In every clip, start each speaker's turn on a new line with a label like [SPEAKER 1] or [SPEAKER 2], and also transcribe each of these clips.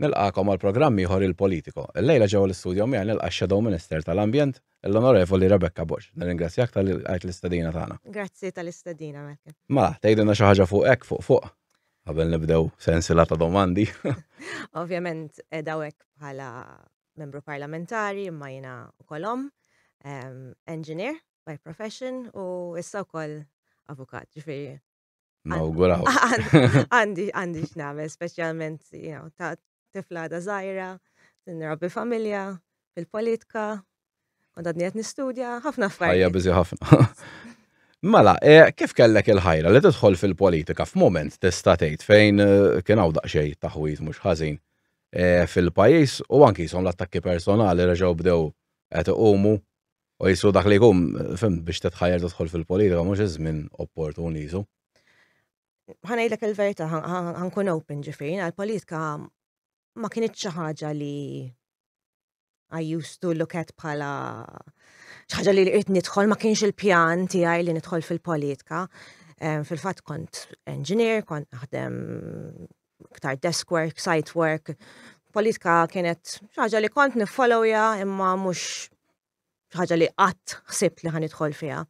[SPEAKER 1] Nilqagħkom għal programm ieħor Il-Politico. Illejla ġewwa l-istudio miegħi nilqa' x-Shadow Minister tal-Ambjent, l-Onorevoli Rebecca Borg. Nirringrazzjak talli lqajt l-istedina tagħna.
[SPEAKER 2] Grazzi tal-istedina, Malcolm.
[SPEAKER 1] Mela, tgħidilna xi ħaġa fuqek fuq fuq qabel nibdew sensiela ta' domandi.
[SPEAKER 2] Ovvjament qiegħda hawnhekk bħala membru parlamentari imma jiena wkoll omm, engineer by profession u issa wkoll avukat, ġifieri
[SPEAKER 1] Nawguraw.
[SPEAKER 2] Għandi għandi x'nagħmel, speċjalment you know, ta' tifla da żgħira, nrabbi familja, fil-politika, kont għadni qed nistudja, ħafna
[SPEAKER 1] affarijiet. Ħajja biżi ħafna. Mela, eh, kif kellek il-ħajra li tidħol fil-politika f'moment tista' tgħid fejn eh, kien hawn daqsxejn taħwit mhux ħażin eh, fil-pajjiż u anki jisom l-attakki personali reġgħu bdew qed iqumu U jisu dak li jkun, fim, biex titħajjar tidħol fil-politika, mhux iż-żmien opportun jisu.
[SPEAKER 2] Ħanejlek il-verità, ħankun open ġifieri, għal-politika ma kienet xi ħaġa li I used to look at bħala xi ħaġa li rrid nidħol, ma kienx il-pjan tiegħi li nidħol fil-politika. Fil-fatt kont engineer, kont naħdem iktar desk work, site work. Politika kienet ħaġa li kont nifollowja imma mhux ħaġa li qatt ħsibt li ħanidħol fiha.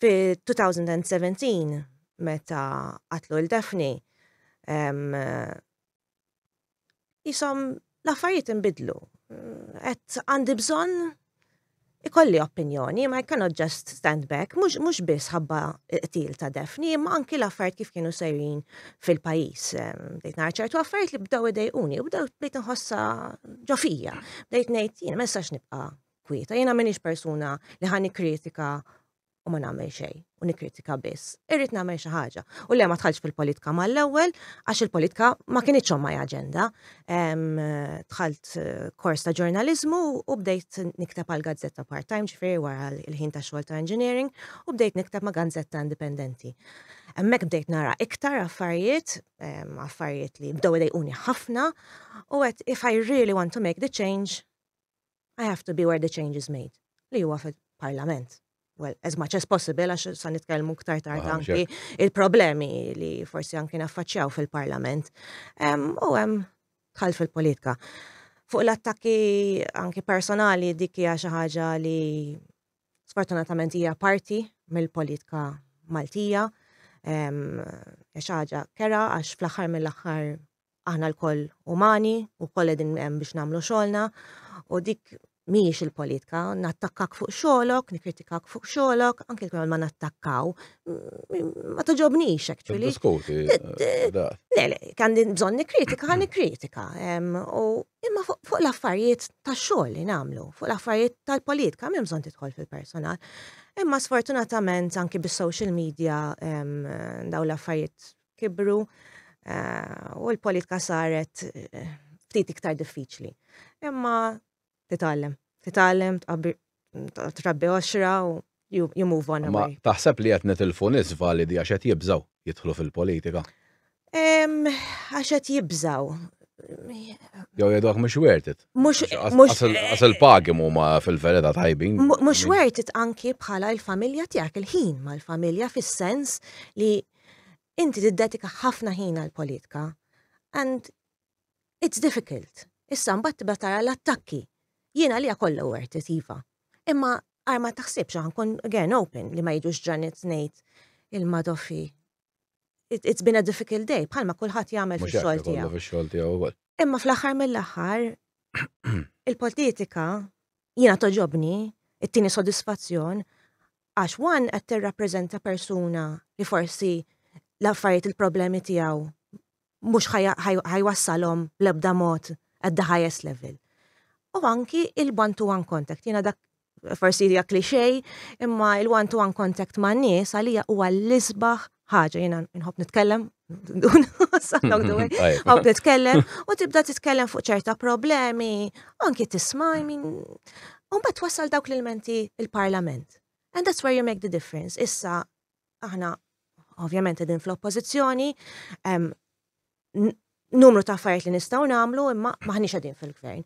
[SPEAKER 2] Fi 2017 meta qatlu l-Daphne, jisom l-affarijiet inbidlu. Et għandi bżonn ikolli opinjoni, ma I cannot just stand back, mhux biss ħabba qtil ta' Daphne, imma anki l-affarijiet kif kienu sejrin fil-pajjiż. Bdejt nara ċertu affarijiet li bdew idejquni u bdew bdejt nħossa ġo fija. Bdejt ngħid jiena ma nistax nibqa' kwieta, jiena m'iniex persuna li ħa nikkritika u ma nagħmel xejn u nikkritika biss. Irrid nagħmel xi ħaġa. U le ma dħaltx fil-politika mal-ewwel għax il-politika ma kinitx on my agenda. Dħalt eh, kors ta' ġurnaliżmu u bdejt nikteb għal gazzetta part-time, ġifieri wara l-ħin ta' xogħol ta' engineering, u bdejt nikteb ma' gazzetta indipendenti. Hemmhekk bdejt nara iktar affarijiet, affarijiet li bdew idejquni ħafna, u għedt if I really want to make the change, I have to be where the change is made, li huwa fil-parlament. Well, as much as possible, għax sa nitkellmu ktar tard ah, anki il-problemi li forsi anki naffaċċjaw fil-parlament. U hemm dħal fil-politika. Fuq l-attakki anki personali dik hija xi ħaġa li sfortunatament hija parti mill-politika Maltija. Xi ħaġa kera għax fl-aħħar mill-aħħar aħna lkoll umani u koll qegħdin hemm biex nagħmlu xogħolna u dik mhijiex il-politika, nattakkak fuq xogħolok, nikkritikak fuq xogħolok, anke jekk ma nattakkaw, ma toġobnix actually.
[SPEAKER 1] Diskuti. Eh,
[SPEAKER 2] le, le, għandi bżonn nikkritika, ħa nikkritika. U imma fuq l-affarijiet tax-xogħol li nagħmlu, fuq l-affarijiet tal-politika, m'hemm bżonn tidħol fil-personal. Imma sfortunatament anki bis-social media dawn l-affarijiet kibru eh, u l-politika saret eh, ftit iktar diffiċli. Imma titgħallem, titgħallem, trabbi oxra u you, you move on.
[SPEAKER 1] Ma taħseb li qed nitilfu nies validi għax qed jibżgħu jidħlu fil-politika?
[SPEAKER 2] Għax qed jibżgħu.
[SPEAKER 1] Jew jgħidu mhux worth it.
[SPEAKER 2] Mhux mhux
[SPEAKER 1] Għas il-pagi huma fil-verità tajbin.
[SPEAKER 2] Mhux worth it anki bħala il-familja tiegħek il-ħin mal-familja fis-sens li inti tiddedika ħafna ħin għall-politika and it's difficult. Issa mbagħad tibda tara l-attakki. Jiena li kollha worth it iva. Imma għar ma taħsibx ħankun again open li ma jiġux ġranet ngħid il-madoffi. It's been a difficult day, bħalma kulħadd jagħmel fix-xogħol tiegħu.
[SPEAKER 1] Fix-xogħol tiegħu ukoll.
[SPEAKER 2] Imma fl-aħħar mill-aħħar il-politika jiena toġobni, it-tieni sodisfazzjon Għax one qed tirrappreżenta persuna li forsi l-affarijiet il-problemi tiegħu mhux ħajwassalhom bl-ebda mod at the highest level. U anki il-one-to-one contact, jiena dak forsi hija cliché, imma il-one-to-one contact ma' nies għalija huwa l-isbaħ ħaġa jiena nħobb nitkellem, nħobb nitkellem u tibda titkellem fuq ċerta problemi, anki tisma' I mean, u mbagħad twassal dawk l-elementi il-Parlament. And that's where you make the difference. Issa aħna ovvjament qegħdin fl-oppożizzjoni, numru ta' affarijiet li nistgħu nagħmlu imma maħniex qegħdin fil-gvern.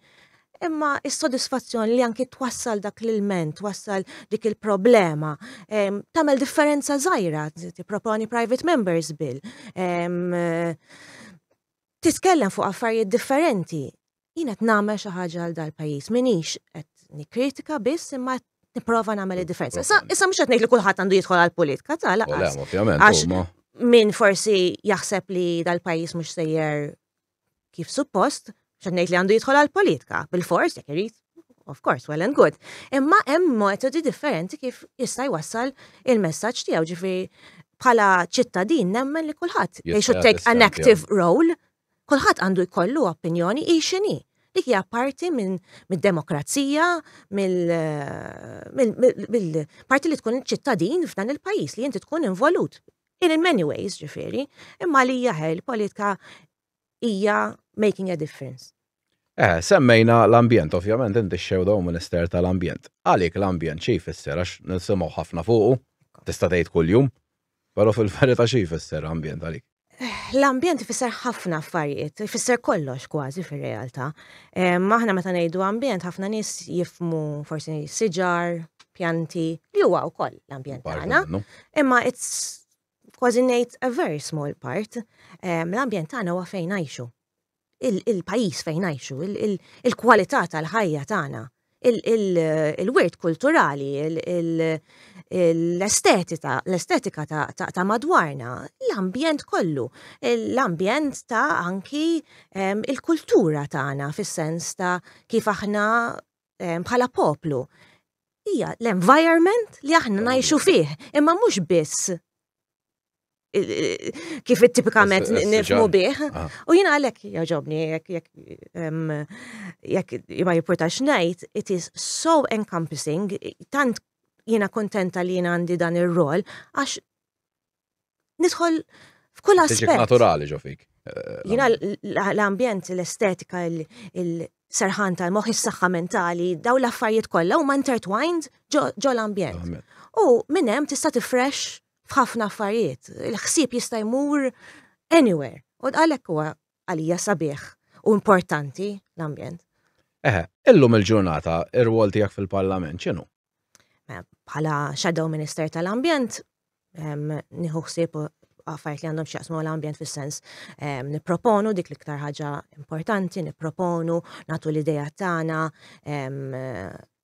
[SPEAKER 2] Imma is-sodisfazzjon li anki twassal dak l-ilment, twassal dik il-problema, tagħmel differenza żgħira, tipproponi private members bill, Titkellem fuq affarijiet differenti. Jien qed nagħmel xi ħaġa għal dal-pajjiż, minix qed nikkritika biss imma qed nipprova nagħmel id-differenza. Issa mhux qed ngħid li kulħadd għandu jidħol għall-politika ta'
[SPEAKER 1] lanqas. Ovvjament.
[SPEAKER 2] Min forsi jaħseb li dal-pajjiż mhux sejjer kif suppost, x'qed ngħid li għandu jidħol għall-politika, bil-fors jekk irid, of course, well and good. Imma hemm metodi differenti kif jista' jwassal il-messaġġ tiegħu, ġifieri bħala ċittadin nemmen li kulħadd they should take an active role, kulħadd għandu jkollu opinjoni hi x'inhi. Dik hija parti minn mid-demokrazija, mill-parti li tkun ċittadin f'dan il-pajjiż li inti tkun involut. In many ways, ġifieri, imma li hija l-politika hija making a difference.
[SPEAKER 1] Semmejna l-ambjent, ovvjament inti shadow minister tal-ambjent. Għalik l-ambjent xi jfisser għax nisimgħu ħafna fuqu, tista' tgħid kuljum, però fil-verità xi jfisser ambjent għalik?
[SPEAKER 2] L-ambjent ifisser ħafna affarijiet, ifisser kollox kważi fir-realtà. Aħna meta ngħidu ambjent ħafna nies jifhmu forsi siġar, pjanti, li huwa wkoll l-ambjent tagħna. Imma it's kważi ngħid a very small part. L-ambjent tagħna huwa fejn ngħixu. Il-pajjiż fejn ngħixu, il-kwalità tal-ħajja tagħna, il-wirt kulturali, l-estetika, l-estetika ta' madwarna, l-ambjent kollu, l-ambjent ta' anki il-kultura tagħna fis-sens ta' kif aħna bħala poplu. Hija l-environment li aħna ngħixu fih, imma mhux biss kif tipikament nifhmu bih. U jiena għalhekk jogħġobni jekk ma jimpurtax ngħid, it is so encompassing, tant jiena kontenta li jiena għandi dan ir-rol, għax nidħol f'kull aspett.
[SPEAKER 1] Naturali ġo fik.
[SPEAKER 2] Jiena l-ambjent, l-estetika, il-serħan tal-moħħ, is-saħħa mentali, daw l-affarijiet kollha huma intertwined ġo l-ambjent. U minn hemm tista' tifrex f'ħafna affarijiet. Il-ħsieb jista' jmur anywhere. U għalhekk huwa għalija sabiħ u importanti l-ambjent.
[SPEAKER 1] Eħe, illum il-ġurnata ir-rwol tiegħek fil-Parlament x'inhu?
[SPEAKER 2] Bħala Shadow Minister tal-Ambjent, nieħu ħsieb affarijiet li għandhom x'jaqsmu l-ambjent fis-sens nipproponu dik l-iktar ħaġa importanti, nipproponu, nagħtu l-idea tagħna,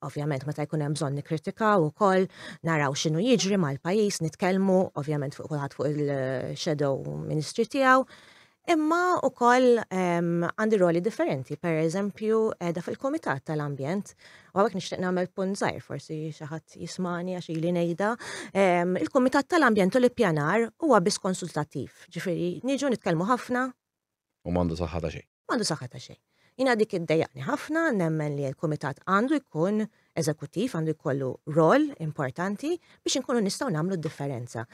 [SPEAKER 2] ovvjament meta jkun hemm bżonn nikkritikaw ukoll, naraw x'inhu jiġri mal-pajjiż, nitkellmu ovvjament fuq kulħadd fuq il-shadow ministry tiegħu. Imma ukoll għandi roli differenti, per eżempju, qiegħda fil-Kumitat tal-Ambjent, u hawnhekk nixtieq nagħmel punt żgħir, forsi xi ħadd jismani għax ili ngħidha. Il-Kumitat tal-Ambjent u l-Ippjanar huwa biss konsultattiv, ġifieri niġu nitkellmu ħafna.
[SPEAKER 1] U m'għandu saħħa ta' xejn.
[SPEAKER 2] M'għandu saħħa ta' xejn. Jiena dik iddejjaqni ħafna, nemmen li l-Kumitat għandu jkun eżekuttiv, għandu jkollu rol importanti biex inkunu nistgħu nagħmlu d-differenza.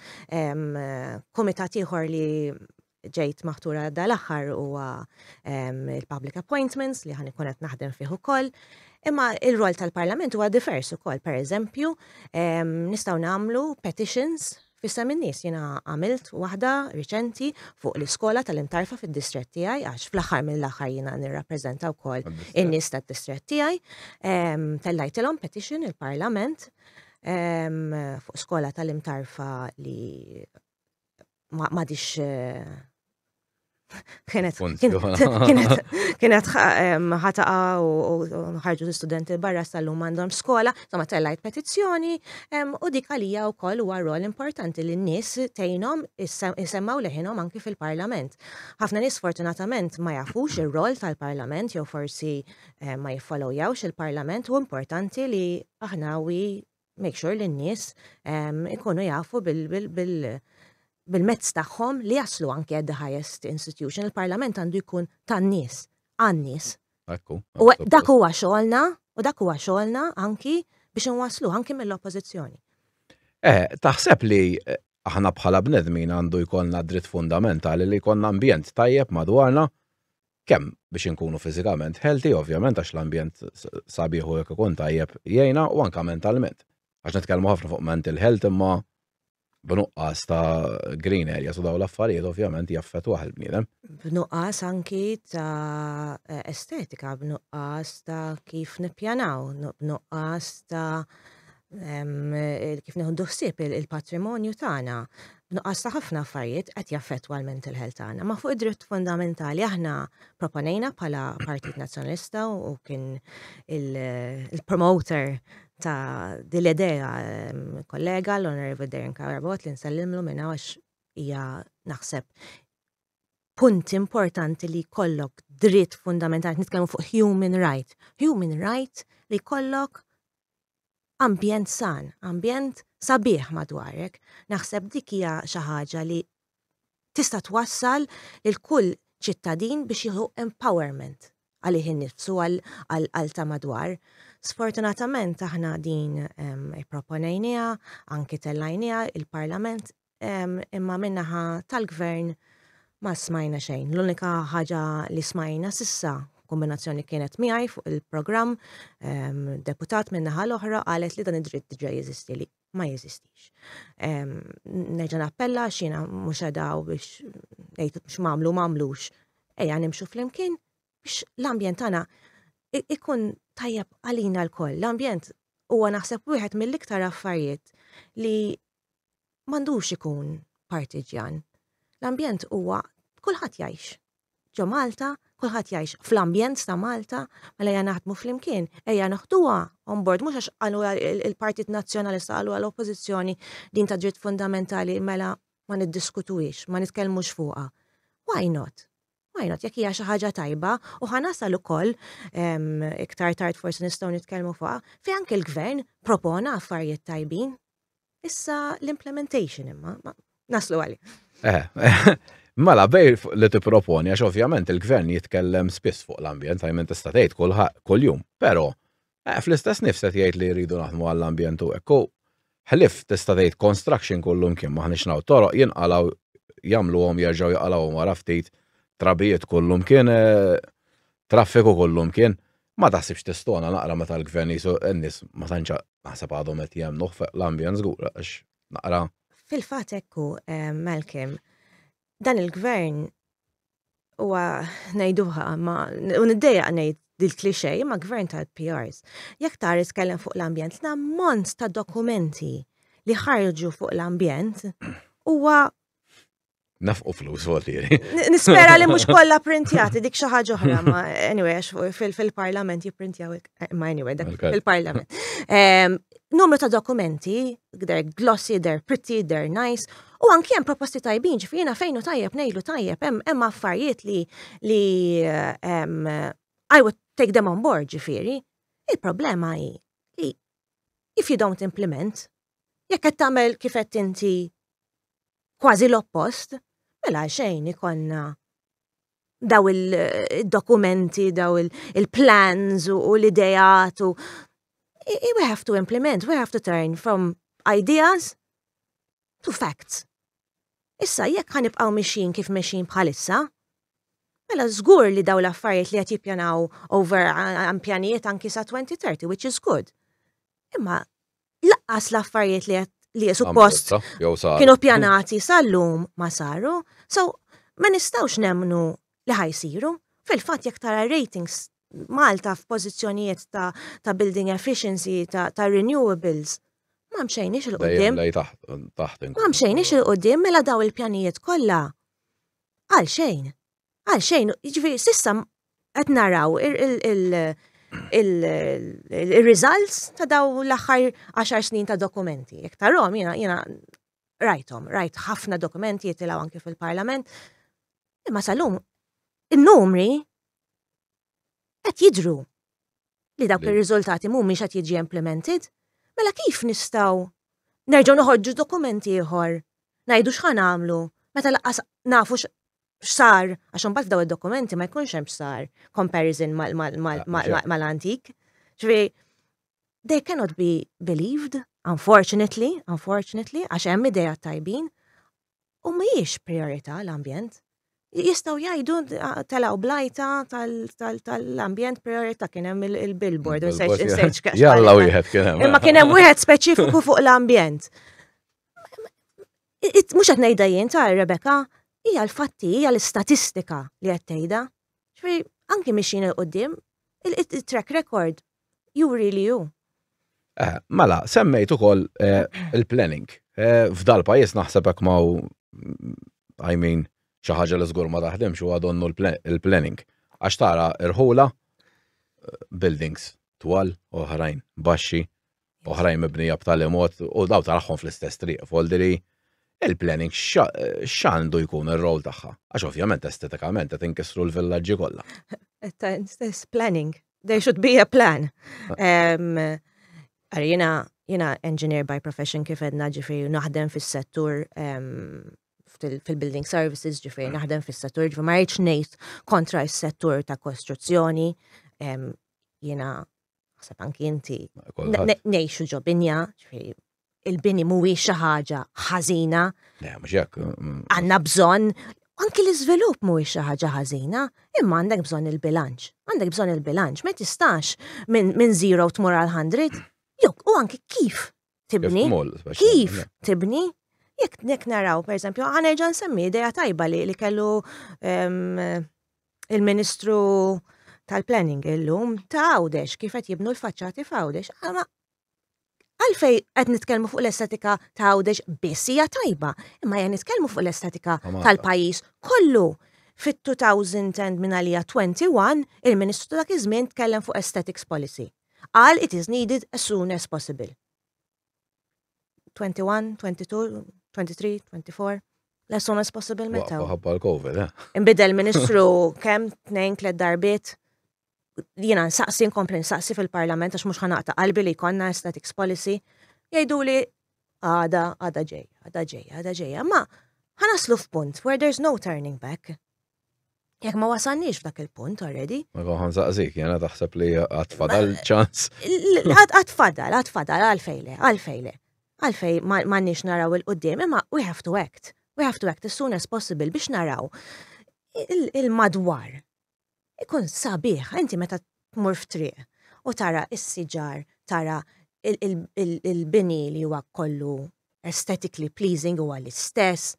[SPEAKER 2] Kumitat ieħor li ġejt maħtura dal-aħħar huwa il-public appointments li ħa nkun qed naħdem fih ukoll. Imma il-rol tal-Parlament huwa divers ukoll. Per eżempju, nistgħu nagħmlu petitions f'isem in-nies. Jiena għamilt waħda riċenti fuq l-iskola tal-Imtarfa fid-distrett tiegħi għax fl-aħħar mill-aħħar jiena nirrappreżenta wkoll in-nies tad-distrett tiegħi. Tellajtilhom petition il-Parlament fuq skola tal-Imtarfa li ma dix kienet ħa taqa' u ħarġu l-studenti barra sal-lum għandhom skola, insomma tellajt petizzjoni u dik għalija wkoll huwa rol importanti li n-nies tgħinhom isemmgħu leħinhom anki fil-Parlament. Ħafna nies fortunatament ma jafux ir-rol tal-Parlament jew forsi ma jiffollowjawx il-Parlament u importanti li aħna we make sure li n-nies ikunu jafu bil-mezz tagħhom li jaslu anke at the highest institution. Il-Parlament għandu jkun tan-nies, għan-nies. U dak huwa xogħolna, u dak huwa xogħolna anki biex nwasslu anki mill-oppożizzjoni.
[SPEAKER 1] Taħseb li aħna bħala bnedmin għandu jkollna dritt fundamentali li jkollna ambjent tajjeb madwarna kemm biex inkunu fiżikament healthy, ovvjament, għax l-ambjent sabiħ u jekk ikun tajjeb jgħinna, u anka mentalment. Għax nitkellmu ħafna fuq mental health imma b'nuqqas ta' green areas u daw l-affarijiet ovvjament jaffettwaħ il-bniedem.
[SPEAKER 2] B'nuqqas anki ta' estetika, b'nuqqas ta' kif nippjanaw, b'nuqqas ta' kif nieħdu ħsieb il-patrimonju tagħna. Nuqqas ta' ħafna affarijiet qed jaffettwa l-mental health tagħna. Ma fuq id-dritt fundamentali aħna proponejna bħala Partit Nazzjonalista u kien il-promoter ta' din l-idea kollega l-Onorevoli Darren Carabott li nsellimlu minn għax hija naħseb punt importanti li jkollok dritt fundamentali, nitkellmu fuq human right. Human right li jkollok ambjent san, ambjent sabiħ madwarek. Naħseb dik hija xi ħaġa li tista' twassal lil kull ċittadin biex jieħu empowerment għalih innifsu għal ta' madwar. Sfortunatament aħna din ipproponejniha, anki tellajniha il-Parlament, imma min-naħa tal-gvern ma smajna xejn. L-unika ħaġa li smajna s'issa, kombinazzjoni kienet miegħi fuq il-programm, deputat min-naħa l-oħra qalet li dan id-dritt diġà jeżisti li ma jeżistix. Nerġa' nappella għax jiena mhux qegħda biex ngħid x'm'għamlu m'għamlux. Ejja nimxu flimkien biex l-ambjent tagħna ikun tajjeb għalina lkoll. L-ambjent huwa naħseb wieħed mill-iktar affarijiet li m'għandux ikun partiġjan. L-ambjent huwa kulħadd jgħix ġo Malta, kulħadd jgħix fl-ambjent ta' Malta, mela ejja naħdmu flimkien, ejja noħduha on board, mhux għax qalu il-Partit Nazzjonalista qalu għall-Oppożizzjoni din ta' dritt fundamentali mela ma niddiskutuhiex, ma nitkellmux fuqha. Why not? Why not? Jekk hija xi ħaġa tajba u ħa nasal ukoll iktar tard forsi nistgħu nitkellmu fuqha, fejn anke l-gvern propona affarijiet tajbin. Issa l-implementation imma, naslu għali.
[SPEAKER 1] Eh, mela bej li tipproponi għax ovvjament il-gvern jitkellem spiss fuq l-ambjent, għajmen tista' tgħid kull jum, però fl-istess nifs qed jgħid li jridu naħdmu għall-ambjent u ekku ħlif tista' tgħid construction kullum kien maħniex naw toroq jinqalaw jagħmluhom jerġgħu jaqalgħuhom wara ftit trabijiet kullum kien traffiku kullum kien. Ma taħsibx tistona naqra meta l-gvern jisu n-nies ma tantx naħseb għadhom qed jemmnuh fuq l-ambjent żgur għax naqra.
[SPEAKER 2] Fil-fatt ekku, Malcolm, dan il-gvern huwa ngħiduha ma u niddejjaq ngħid dil-cliché ma gvern tal-PRs. Jekk tara tkellem fuq l-ambjent, l-ammont ta' dokumenti li ħarġu fuq l-ambjent huwa
[SPEAKER 1] Nafqu flus voltieri.
[SPEAKER 2] Nispera li mhux kollha printjati dik xi ħaġa oħra, ma anyway, għax fil-parlament jipprintjaw ma anyway, dak fil-parlament. Numru ta' dokumenti, they're glossy, they're pretty, they're nice, u anki hemm proposti tajbin, ġifieri jiena fejn hu tajjeb ngħidlu tajjeb, hemm affarijiet li I would take them on board, ġifieri. Il-problema hi li if you don't implement, jekk qed tagħmel kif qed inti kważi l-oppost, mela xejn ikollna daw il-dokumenti, daw il-plans u l-idejat u we have to implement, we have to turn from ideas to facts. Issa, jekk ħa nibqgħu mixjin kif mixjin bħalissa, mela żgur li daw l-affarijiet li qed jippjanaw over pjanijiet anki sa 2030, which is good. Imma lanqas l-affarijiet li suppost kienu pjanati sal-lum ma saru, so ma nistgħux nemmnu li ħa jsiru. Fil-fatt jekk tara ratings Malta f'pożizzjonijiet ta' building efficiency, ta' renewables, ma mxejniex 'il quddiem. Ma mxejniex 'il quddiem mela daw il-pjanijiet kollha. Għal xejn. Għal xejn, jiġifieri s'issa qed naraw il-results ta' daw l-aħħar 10 snin ta' dokumenti. Jekk tarahom jiena rajthom, rajt ħafna dokumenti jitilgħu anke fil-Parlament. Imma sal-lum in-numri qed jidru li dawk ir-riżultati mhumiex qed jiġi implemented. Mela kif nistgħu nerġgħu noħorġu dokumenti ieħor ngħidu x'ħa nagħmlu meta lanqas nafu x'sar għax imbagħad f'daw id-dokumenti ma jkunx hemm x'sar comparison mal-antik. Ġifieri they cannot be believed, unfortunately, unfortunately, għax hemm idea tajbin, u mhijiex priorità l-ambjent. Jistgħu jgħidu telgħu bl-għajta tal-ambjent priorità kien hemm il-billboard.
[SPEAKER 1] Jalla wieħed kien hemm.
[SPEAKER 2] Imma kien hemm wieħed speċifiku fuq l-ambjent. Mhux qed ngħidha jien ta' Rebecca, hija l-fatti, hija l-istatistika li qed tgħidha. Ġifieri anki mixjin 'il quddiem, il-track record juri li hu.
[SPEAKER 1] Mela, semmejt ukoll il-planning. F'dal pajjiż naħseb hekk ma I mean, xi ħaġa li żgur ma taħdimx huwa donnu l-planning. Għax tara irħula buildings twal, oħrajn baxxi, oħrajn mibnija b'tali mod u daw taraħħom fl-istess triq. Foldiri il-planning x'għandu jkun ir-rol tagħha? Għax ovvjament estetikament qed inkissru l-villaġġi kollha.
[SPEAKER 2] Stess planning. There should be a plan. Ara jiena jiena engineer by profession kif għedna ġifieri naħdem fis-settur fil-building services ġifieri naħdem fis-settur ġifieri ma rridx ngħid kontra s-settur ta' kostruzzjoni. Jiena naħseb anki inti ngħixu ġo binja, ġifieri il-bini mhuwiex xi ħaġa ħażina.
[SPEAKER 1] Le, mhux hekk.
[SPEAKER 2] Għandna bżonn anki l-iżvilupp mhuwiex xi ħaġa ħażina, imma għandek bżonn il-bilanċ. Għandek bżonn il-bilanċ, ma tistax minn zero tmur għal 100. Jok, u anki kif tibni. Kif tibni? Jekk nek naraw, per eżempju, ħanerġa' nsemmi idea tajba li, li kellu il-Ministru tal-Planning illum ta' Għawdex kif qed jibnu l-faċċati f'Għawdex. Għalfej qed nitkellmu fuq l-estetika ta' Għawdex biss hija tajba, imma hija nitkellmu fuq l-estetika tal-pajjiż kollu. Fit-2000 minn għalija 21, il-Ministru ta' dak iż-żmien tkellem fuq aesthetics policy. Qal it is needed as soon as possible. 21, 22, 23, 24, as soon as possible meta.
[SPEAKER 1] Ħabba l-COVID, eh?
[SPEAKER 2] Inbidel ministru kemm tnejn tliet darbiet jiena nsaqsi nkompli nsaqsi fil-parlament għax mhux ħanaqta qalbi li jkollna aesthetics policy, jgħidu li għada, għada ġej, għada ġej, għada ġej. Ma ħanaslu f'punt where there's no turning back. Jekk ma wasalniex f'dak il-punt already.
[SPEAKER 1] Ma kont nsaqsik, jena taħseb li għad fadal ċans.
[SPEAKER 2] Għad fadal, għad fadal, għalfejle, għalfejle. Għalfej ma nix naraw il-qoddim, imma we have to act. We have to act as soon as possible biex naraw il-madwar ikun sabiħ, inti meta tmur f'triq u tara is-siġar, tara il-bini li huwa kollu aesthetically pleasing huwa l-istess.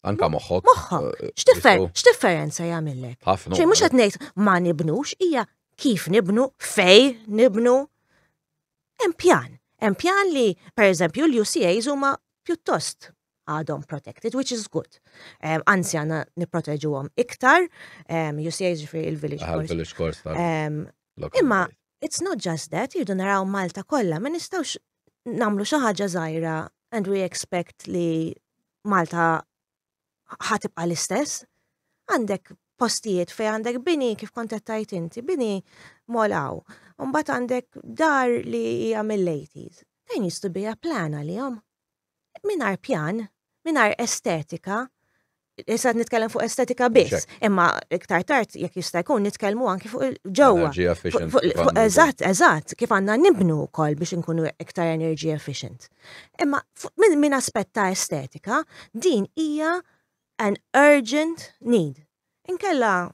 [SPEAKER 1] Anka moħħok.
[SPEAKER 2] Moħħok. X'differenza jagħmillek?
[SPEAKER 1] Ħafna.
[SPEAKER 2] Xejn mhux qed ngħid ma nibnux, hija kif nibnu, fej nibnu. Hemm pjan. Hemm pjan li, pereżempju, l-UCAs huma pjuttost għadhom protected, which is good. Anzi, għanna niproteġuhom iktar, UCA ġifri il-village course.
[SPEAKER 1] Il-village course
[SPEAKER 2] Imma, it's not just that, jirdu naraw Malta kollha, ma nistgħux namlu xi ħaġa żgħira and we expect li Malta ħatibqa l-istess. Għandek postijiet fej għandek bini kif kont qed tgħid inti, bini molaw. Mbagħad għandek dar li hija mill-80s. There needs to be a plan għalihom. Mingħajr pjan, mingħajr estetika, issa nitkellem fuq estetika biss, imma iktar tard jekk jista' jkun nitkellmu anki fuq ġewwa. Eżatt, eżatt, kif għandna nibnu wkoll biex inkunu iktar energy efficient. Imma minn aspett ta' estetika, din hija an urgent need. Inkella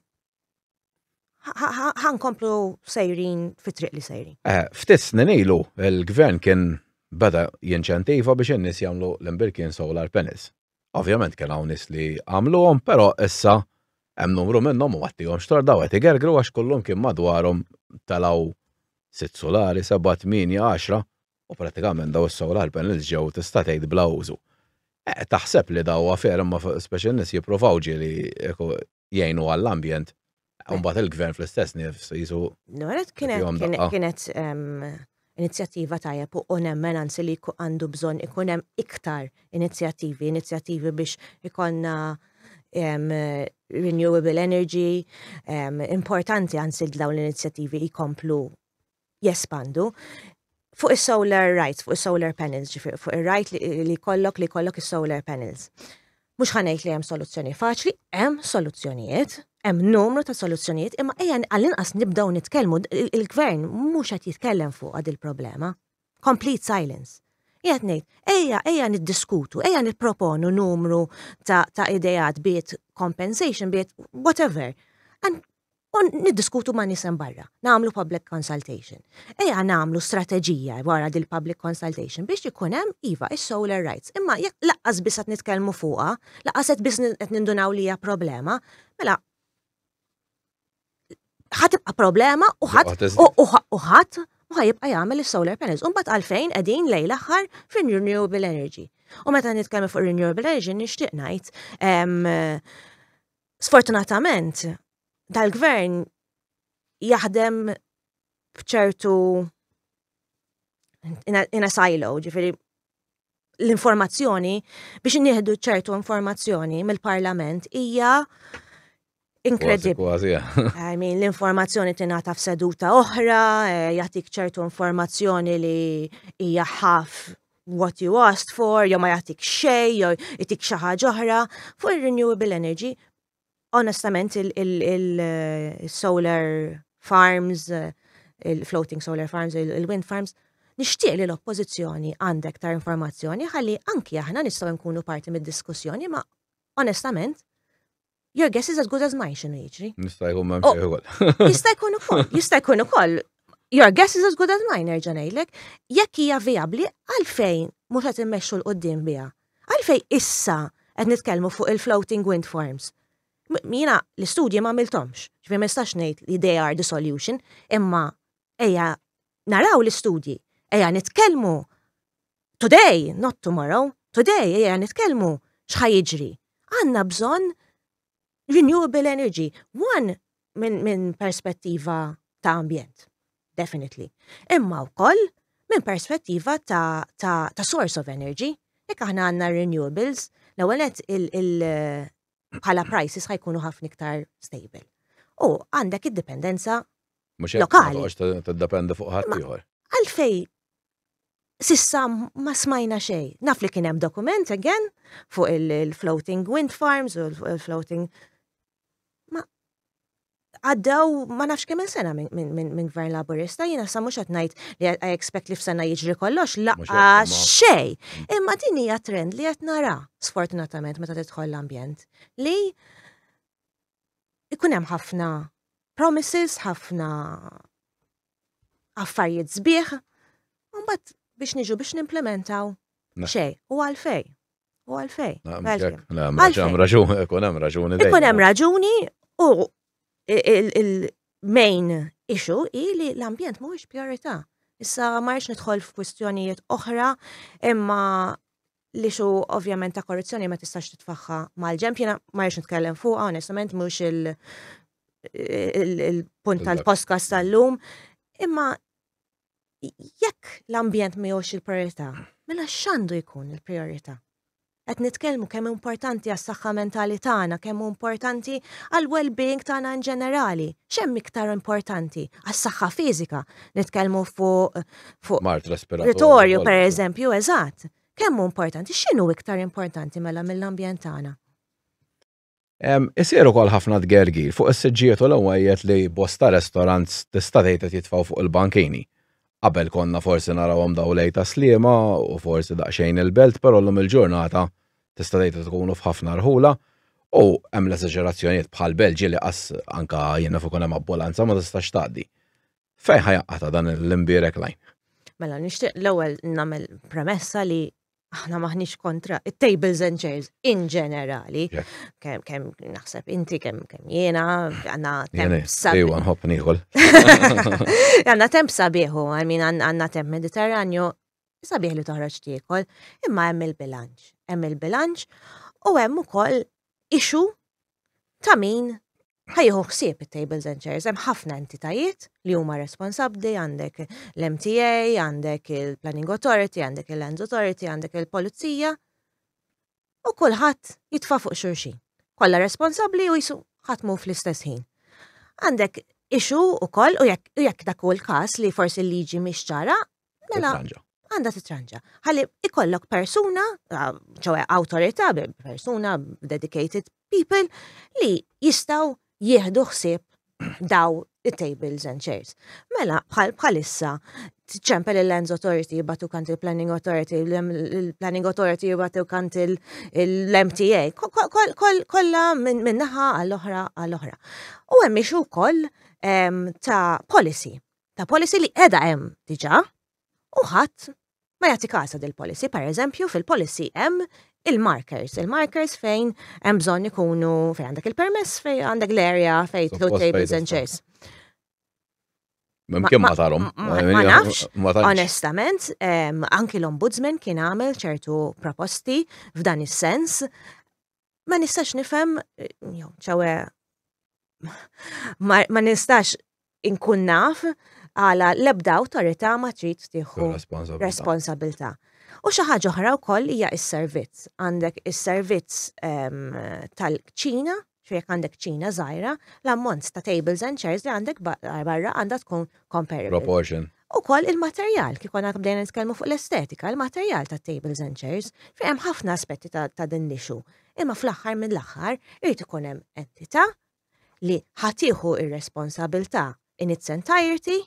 [SPEAKER 2] ħankomplu sejrin fit-triq li sejrin.
[SPEAKER 1] Eh, ftit snin ilu il-gvern kien beda jinċentiva biex in-nies jagħmlu l-imbirkien solar panels. Ovvjament kien hawn nies li għamluhom, però issa hemm numru minnhom u għattihom xtor daw qed igergru għax kullum kien madwarhom telgħu sitt solari, seba', tmienja, għaxra u pratikament daw is-solar panels ġew tista' tgħid bla użu. Eh, taħseb li daw affair imma speċi n-nies jippruvaw ġieli jgħinu għall-ambjent, mbagħad il-gvern fl-istess nifs jisu.
[SPEAKER 2] Noret kienet kienet inizjattiva tajjeb u nemmen anzi li għandu bżonn ikun hemm iktar inizjattivi, inizjattivi biex ikonna renewable energy, importanti anzi dawn l-inizjattivi jkomplu jespandu. Fuq is-solar rights, fuq is-solar panels, ġifieri fuq ir-right li jkollok li jkollok is-solar panels. Mhux ħanejt li hemm soluzzjoni faċli, hemm soluzzjonijiet, hemm numru ta' soluzzjonijiet, imma ejja għall-inqas nibdew nitkellmu, il-gvern mhux qed jitkellem fuq għad il-problema. Complete silence. Qiegħed ngħid, ejja, ejja niddiskutu, ejja nipproponu numru ta', ta ideat biet compensation, biet whatever. And U niddiskutu ma' nies hemm barra, nagħmlu public consultation. Ejja nagħmlu strateġija wara dil public consultation biex ikun hemm iva is-solar rights. Imma jekk laqqas biss qed nitkellmu fuqha, laqqas qed biss qed nindunaw li hija problema, mela ħa tibqa' problema u ħadd u ħadd U ħa jibqa' jagħmel is-solar panels. U mbagħad għalfejn qegħdin lejn l-aħħar fin-renewable energy. U meta nitkellmu fuq renewable energy nixtieq ngħid sfortunatament dal-gvern jaħdem b'ċertu in a silo, ġifieri l-informazzjoni biex nieħdu ċertu informazzjoni mill-parlament hija inkredibbli.
[SPEAKER 1] Kważi,
[SPEAKER 2] I mean, l-informazzjoni tingħata f'seduta oħra, jagħtik ċertu informazzjoni li hija half what you asked for, jew ma jagħtik xejn, jew jtik xi ħaġa oħra. Fuq il-renewable energy, onestament il-solar farms, il-floating solar farms, il-wind farms, nixtieq li l-oppożizzjoni għandek ta' informazzjoni ħalli anki aħna nistgħu nkunu parti mid-diskussjoni, ma onestament, your guess is as good as mine x'inhu jiġri.
[SPEAKER 1] Nista' jkun m'hemm xejn ukoll.
[SPEAKER 2] Jista' jkun ukoll, jista' jkun ukoll. Your guess is as good as mine, nerġa' ngħidlek. Jekk hija vijabbli, għalfejn mhux qed immexxu 'l quddiem biha? Għalfejn issa qed nitkellmu fuq il-floating wind farms? Jiena l-istudji ma għamilthomx, ġifieri ma nistax ngħid li they are the solution, imma ejja naraw l-istudji, ejja nitkellmu today, not tomorrow, today ejja nitkellmu x'ħa jiġri. Għandna bżonn renewable energy. One, minn perspettiva ta' ambjent, definitely. Imma wkoll minn perspettiva ta' source of energy. Jekk aħna għandna renewables, l-ewwel nett bħala prices ħa jkunu ħafna iktar stable. U għandek id-dipendenza
[SPEAKER 1] Mhux hekk,
[SPEAKER 2] lokali.
[SPEAKER 1] Ma toqgħodx tiddependi fuq ħadd
[SPEAKER 2] Ma
[SPEAKER 1] ieħor.
[SPEAKER 2] Għalfej s'issa ma smajna xejn. Naf li kien hemm dokument again fuq il-floating wind farms u l-floating ma għaddew ma nafx kemm il-sena minn gvern laburista, jiena sa mhux qed ngħid li I expect li f'sena jiġri kollox,
[SPEAKER 1] Mhux hekk,
[SPEAKER 2] laqas
[SPEAKER 1] imma
[SPEAKER 2] xejn. Imma din hija trend li qed nara sfortunatament meta tidħol l-ambjent li ikun hemm ħafna promises, ħafna affarijiet sbieħ, u mbagħad biex niġu biex nimplementaw xejn. U għalfej. U għalfej.
[SPEAKER 1] Na,
[SPEAKER 2] Welcome.
[SPEAKER 1] mhux hekk. Le, hemm
[SPEAKER 2] Għalfej.
[SPEAKER 1] raġun, ikun hemm raġuni
[SPEAKER 2] Ikun
[SPEAKER 1] dejjem.
[SPEAKER 2] hemm raġuni u il-main issue hi li l-ambjent mhuwiex priorità. Issa ma rridx nidħol f'kwistjonijiet oħra, imma li xu ovvjament ta' korruzzjoni ma tistax titfaħħa mal-ġemp, jiena ma rridx nitkellem fuqha, onestament mhux il-punt tal-podcast tal-lum, imma jekk l-ambjent mhuwiex il-priorità, mela x'għandu jkun il-priorità? Qed nitkellmu kemm importanti għas-saħħa mentali tagħna, kemm importanti għall-well-being tagħna in ġenerali. X'hemm iktar importanti għas-saħħa fiżika? Nitkellmu fuq
[SPEAKER 1] Mard respiratorju.
[SPEAKER 2] Ritorju, per eżempju, eżatt. Kemm hu importanti? X'inhu iktar importanti mela mill-ambjent tagħna?
[SPEAKER 1] Isir ukoll ħafna tgergir fuq is-siġġijiet u l-għwejjed li bosta restaurants tista' tgħid qed jitfgħu fuq il-bankini. Qabel konna forsi narawhom daw lejn Tas-Sliema u forsi daqsxejn il-Belt, però llum il-ġurnata tista' tgħid qed ikunu f'ħafna rħula u hemm l-eżaġerazzjonijiet bħal Belġi li qas anka jiena fuq hemm ambulanza ma tistax tgħaddi. Fejn ħa jinqata' dan l-imbierek line?
[SPEAKER 2] Mela nixtieq l-ewwel nagħmel premessa li aħna maħniex kontra it-tables and chairs in ġenerali. Kemm naħseb inti, kemm jiena, għandna temp
[SPEAKER 1] Jiena,
[SPEAKER 2] sabiħ.
[SPEAKER 1] Iwa, nħobb niekol.
[SPEAKER 2] Għandna temp sabiħu, I mean, għandna temp Mediterranju, sabiħ li toħroġ tiekol, imma hemm il-bilanċ. Hemm il-bilanċ u hemm ukoll issue ta' min ħa jieħu ħsieb it-tables and chairs. Hemm ħafna entitajiet li huma responsabbli, għandek l-MTA, għandek il-Planning Authority, għandek il-Land Authority, għandek il-Polizija, u kulħadd jitfa' fuq xulxin. Kollha responsabbli u jisu ħatmu fl-istess ħin. Għandek issue ukoll u jekk dak hu l-każ li forsi l-liġi mhix ċara, mela
[SPEAKER 1] Titranġa.
[SPEAKER 2] għandha titranġa. Ħalli ikollok persuna, ċoè awtorità, persuna, dedicated people li jistgħu jieħdu ħsieb daw it-tables and chairs. Mela, bħalissa, ċempel il-Lands Authority, jibagħtuk għand il-Planning Authority, il-Planning Authority jibagħtuk għand l-MTA, kollha minn naħa għall-oħra għall-oħra. U hemm issue wkoll ta' policy, ta' policy li qiegħda hemm diġà, u ħadd ma jagħti kasa dil-policy. Per eżempju, fil-policy hemm il-markers, il-markers fejn hemm bżonn ikunu fejn għandek il-permess, fejn għandek l-area fejn
[SPEAKER 1] Suppost
[SPEAKER 2] tables
[SPEAKER 1] fejn
[SPEAKER 2] and
[SPEAKER 1] tista'.
[SPEAKER 2] chairs.
[SPEAKER 1] Mimkien ma tarhom.
[SPEAKER 2] Ma nafx, onestament, anki l-Ombudsman kien għamel ċertu proposti f'dan is-sens. Ma nistax nifhem, jew ċawe, ma nistax inkun naf għala l-ebda awtorità ma trid tieħu responsabilità. U xi ħaġa oħra wkoll hija s-servizz. Għandek is-servizz tal-kċina, jekk għandek kċina żgħira, l-ammont ta' tables and chairs li għandek barra għandha tkun comparable.
[SPEAKER 1] Proportion.
[SPEAKER 2] U koll il-materjal, kif konna bdejna nitkellmu fuq l-estetika, il-materjal ta' tables and chairs, fejn hemm ħafna aspetti ta' din l-issue. Imma fl-aħħar mill-aħħar irid ikun hemm entità li ħa tieħu ir-responsabilità in its entirety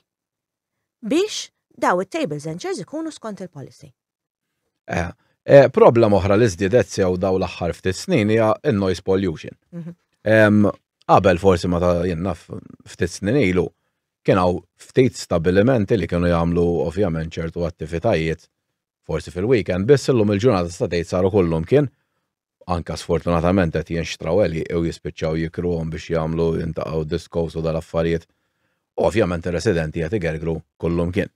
[SPEAKER 2] biex daw it-tables and chairs ikunu skont il-policy.
[SPEAKER 1] Eh, eh, problema oħra li żdiedet sew daw l-aħħar ftit snin hija il-noise pollution. Mhm. Qabel forsi ma ta' jinnaf ftit snin ilu, kien hawn ftit stabilimenti li kienu jagħmlu ovvjament ċertu attivitajiet forsi fil-weekend, biss illum il-ġurnata sta tgħid saru kullum kien anka sfortunatament qed jinxtraw għeli u jispiċċaw jikruhom biex jagħmlu jintaqgħu discos u dal-affarijiet. U ovvjament ir-residenti qed igergru kullum kien.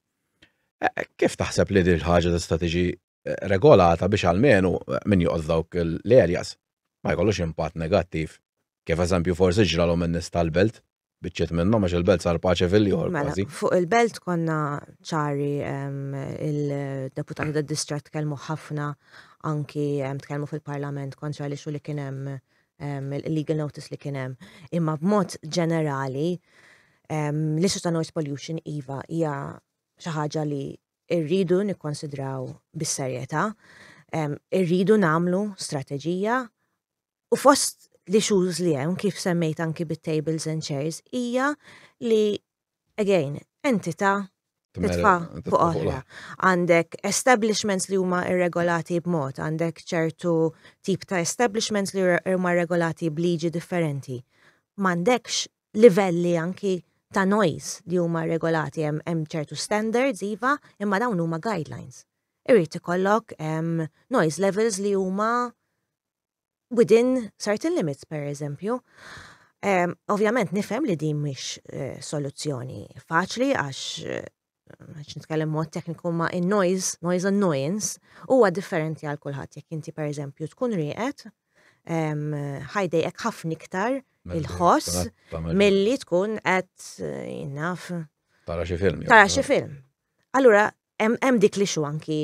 [SPEAKER 1] Eh, kif taħseb li din ħaġa tista' tiġi eh, regolata biex almenu eh, min joqgħod f'dawk l-areas ma jkollux impatt negattiv kif eżempju forsi ġralhom in-nies tal-belt biċċiet minnhom għax il-belt sar paċe fil-ieħor
[SPEAKER 2] mela,
[SPEAKER 1] kważi.
[SPEAKER 2] Fuq il-belt konna ċari il-deputati tad distret tkellmu ħafna anki tkellmu fil-parlament kontra li xu li kien hemm il-legal notice li kien hemm. Imma b'mod ġenerali l-issue ta' noise pollution iva hija xi ħaġa li rridu nikkonsidraw bis-serjetà, irridu nagħmlu strateġija U fost l-issues li hemm kif semmejt anki bit-tables and chairs hija li again entità titfa' fuq oħra. Għandek establishments li huma irregolati b'mod, għandek ċertu tip ta' establishments li huma regolati b'liġi differenti. M'għandekx livelli anki ta' noise li huma regolati hemm ċertu standards iva, imma dawn huma guidelines. Irid ikollok noise levels li huma within certain limits, per eżempju. Um, ovvjament nifhem li din mhix uh, soluzzjoni faċli għax eh, għax nitkellem mod tekniku ma in noise, noise annoyance, huwa differenti għal kulħadd. Jekk inti per eżempju tkun rieqed, um, ħajdejqek ħafna iktar il-ħoss milli tkun qed eh, naf.
[SPEAKER 1] Tara xi film.
[SPEAKER 2] Tara xi film. Allura, hemm dik li xu anki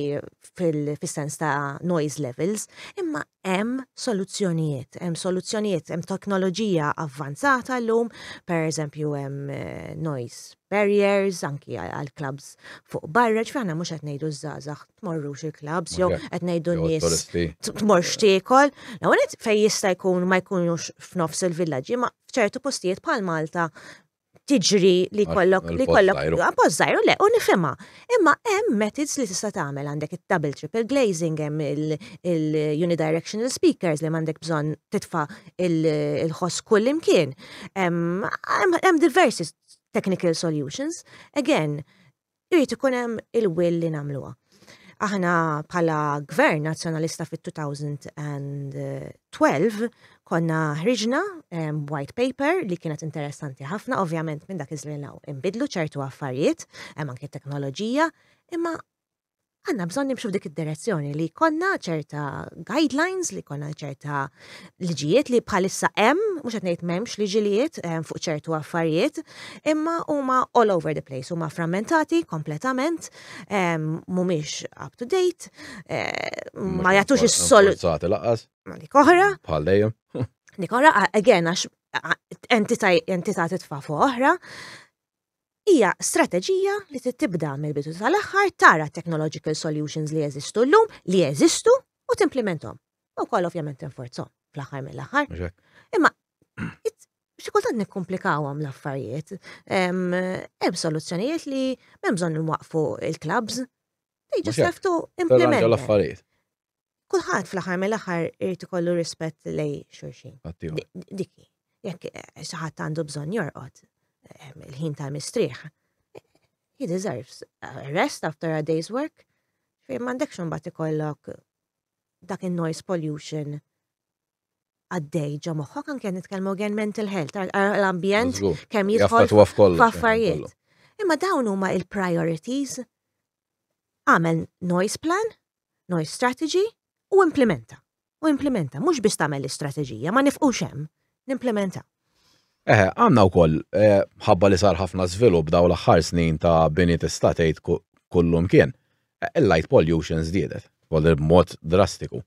[SPEAKER 2] fis-sens ta' noise levels, imma hemm soluzzjonijiet, hemm soluzzjonijiet, hemm teknoloġija avvanzata llum, per eżempju hemm eh, noise barriers anki għal clubs fuq barra, ġifieri aħna mhux qed ngħidu żgħażagħ tmorrux il-clubs jew qed ngħidu nies tmorx tiekol. L-ewwel fejn jista' jkun ma jkunux f'nofs il-villaġġi, ma f'ċertu postijiet bħal Malta tiġri li kollok li kollok post żgħir le u nifhimha. Imma hemm methods li tista' tagħmel għandek it-double triple glazing, hemm il-unidirectional speakers li m'għandek bżonn titfa' il-ħoss kull imkien. Hemm diversi technical solutions. Again, Irid ikun hemm il-will li nagħmluha. Aħna bħala gvern nazzjonalista fit-2012 konna ħriġna white paper li kienet interessanti ħafna, ovvjament minn dak iż-żmien hawn inbidlu ċertu affarijiet, hemm anke teknoloġija, imma għandna bżonn nimxu f'dik id-direzzjoni li konna ċerta guidelines, li konna ċerta liġijiet li bħalissa hemm, mhux qed ngħid m'hemmx liġijiet fuq ċertu affarijiet, imma huma all over the place, huma frammentati kompletament, mhumiex up to date, eh, ma jagħtux is-soluzzjoni.
[SPEAKER 1] Laqqas.
[SPEAKER 2] Ma dik oħra.
[SPEAKER 1] Bħal dejjem.
[SPEAKER 2] Dik oħra, again, għax entità titfa' fuq oħra. Hija strateġija li trid tibda mill-bidu tal-aħħar tara technological solutions li jeżistu llum, li jeżistu u timplimenthom. U koll ovvjament tinforzhom fl-aħħar mill-aħħar. Imma xi kultant nikkumplikawhom l-affarijiet. Hemm soluzzjonijiet li m'hemm bżonn nwaqfu il-clubs. They just have to implement.
[SPEAKER 1] L-affarijiet.
[SPEAKER 2] Kulħadd fl-aħħar mill-aħħar irid ikollu rispett lej xulxin. Diki, jekk eh, xi ħadd għandu bżonn jorqod eh, il-ħin tal-mistrieħ, he deserves a rest after a day's work. Fejn m'għandekx imbagħad ikollok dak in-noise pollution għaddej ġo moħħok anke nitkellmu again mental health, l-ambjent kemm jidħol f'affarijiet. Imma dawn huma il-priorities. Għamel noise plan, noise strategy u implementa. U implementa, mhux biss tagħmel l-istrateġija, ma nifqux hemm, nimplementa.
[SPEAKER 1] Eħe, għandna wkoll ħabba li sar ħafna żvilupp daw l-aħħar snin ta' bini tista' tgħid kullum kien. Il-light pollution żdiedet, b'mod drastiku.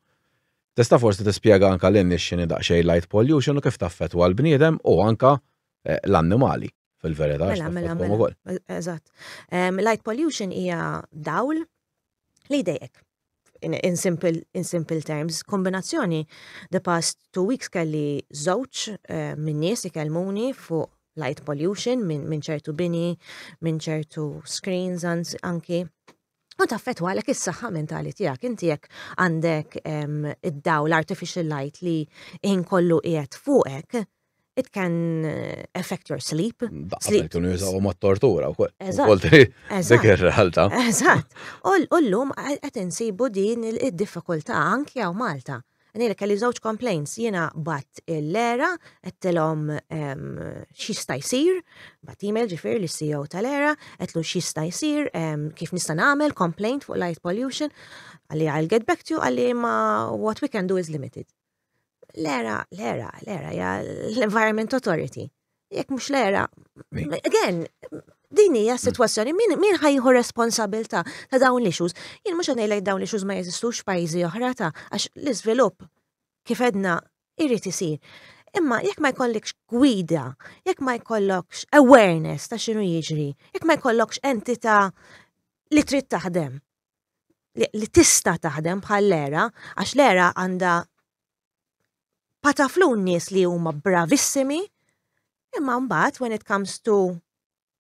[SPEAKER 1] Tista' forsi tispjega anka lin-nies x'inhi daqsxejn light pollution u kif taffettwa l-bniedem u anka l-annimali fil-verità.
[SPEAKER 2] Mela. Eżatt. Light pollution hija dawl li jdejqek. In simple terms, kombinazzjoni, the past 2 weeks kelli żewġ minn nies ikellmuni fuq light pollution minn ċertu bini, minn ċertu screens anki. U taffettwa għalek is-saħħa mentali tiegħek. Inti jekk għandek id-dawl artificial light li in kollu qiegħed fuqek, it can affect your sleep.
[SPEAKER 1] Sleep. Kienu jużaw ma' tortura u koll. Dik ir-realtà.
[SPEAKER 2] Eżatt. U llum qed insibu din id-diffikultà anki hawn Malta. Ngħidlek kelli żewġ complaints, jiena bgħatt l-ERA, għedtilhom x'jista' jsir, bgħatt email ġifieri lis-CEO tal-ERA, għedtlu x'jista' jsir, kif nista' nagħmel complaint fuq light pollution, qalli "I'll get back to you", qalli ma what we can do is limited. L-ERA, l-ERA, l-ERA, ja l-Environment Authority. Jekk mhux l-ERA, again, din hija sitwazzjoni min ħa jieħu responsabilità ta' dawn l-issues. Jien mhux ngħidlek dawn l-issues ma jeżistux f'pajjiżi oħra ta' għax l-iżvilupp kif edna irid isir. Imma jekk ma jkollokx gwida, jekk ma jkollokx awareness ta' x'inhu jiġri, jekk ma jkollokx entità li trid taħdem, li tista' taħdem bħal l-ERA, għax l-ERA għandha pataflun nies li huma bravissimi, imma mbagħad when it comes to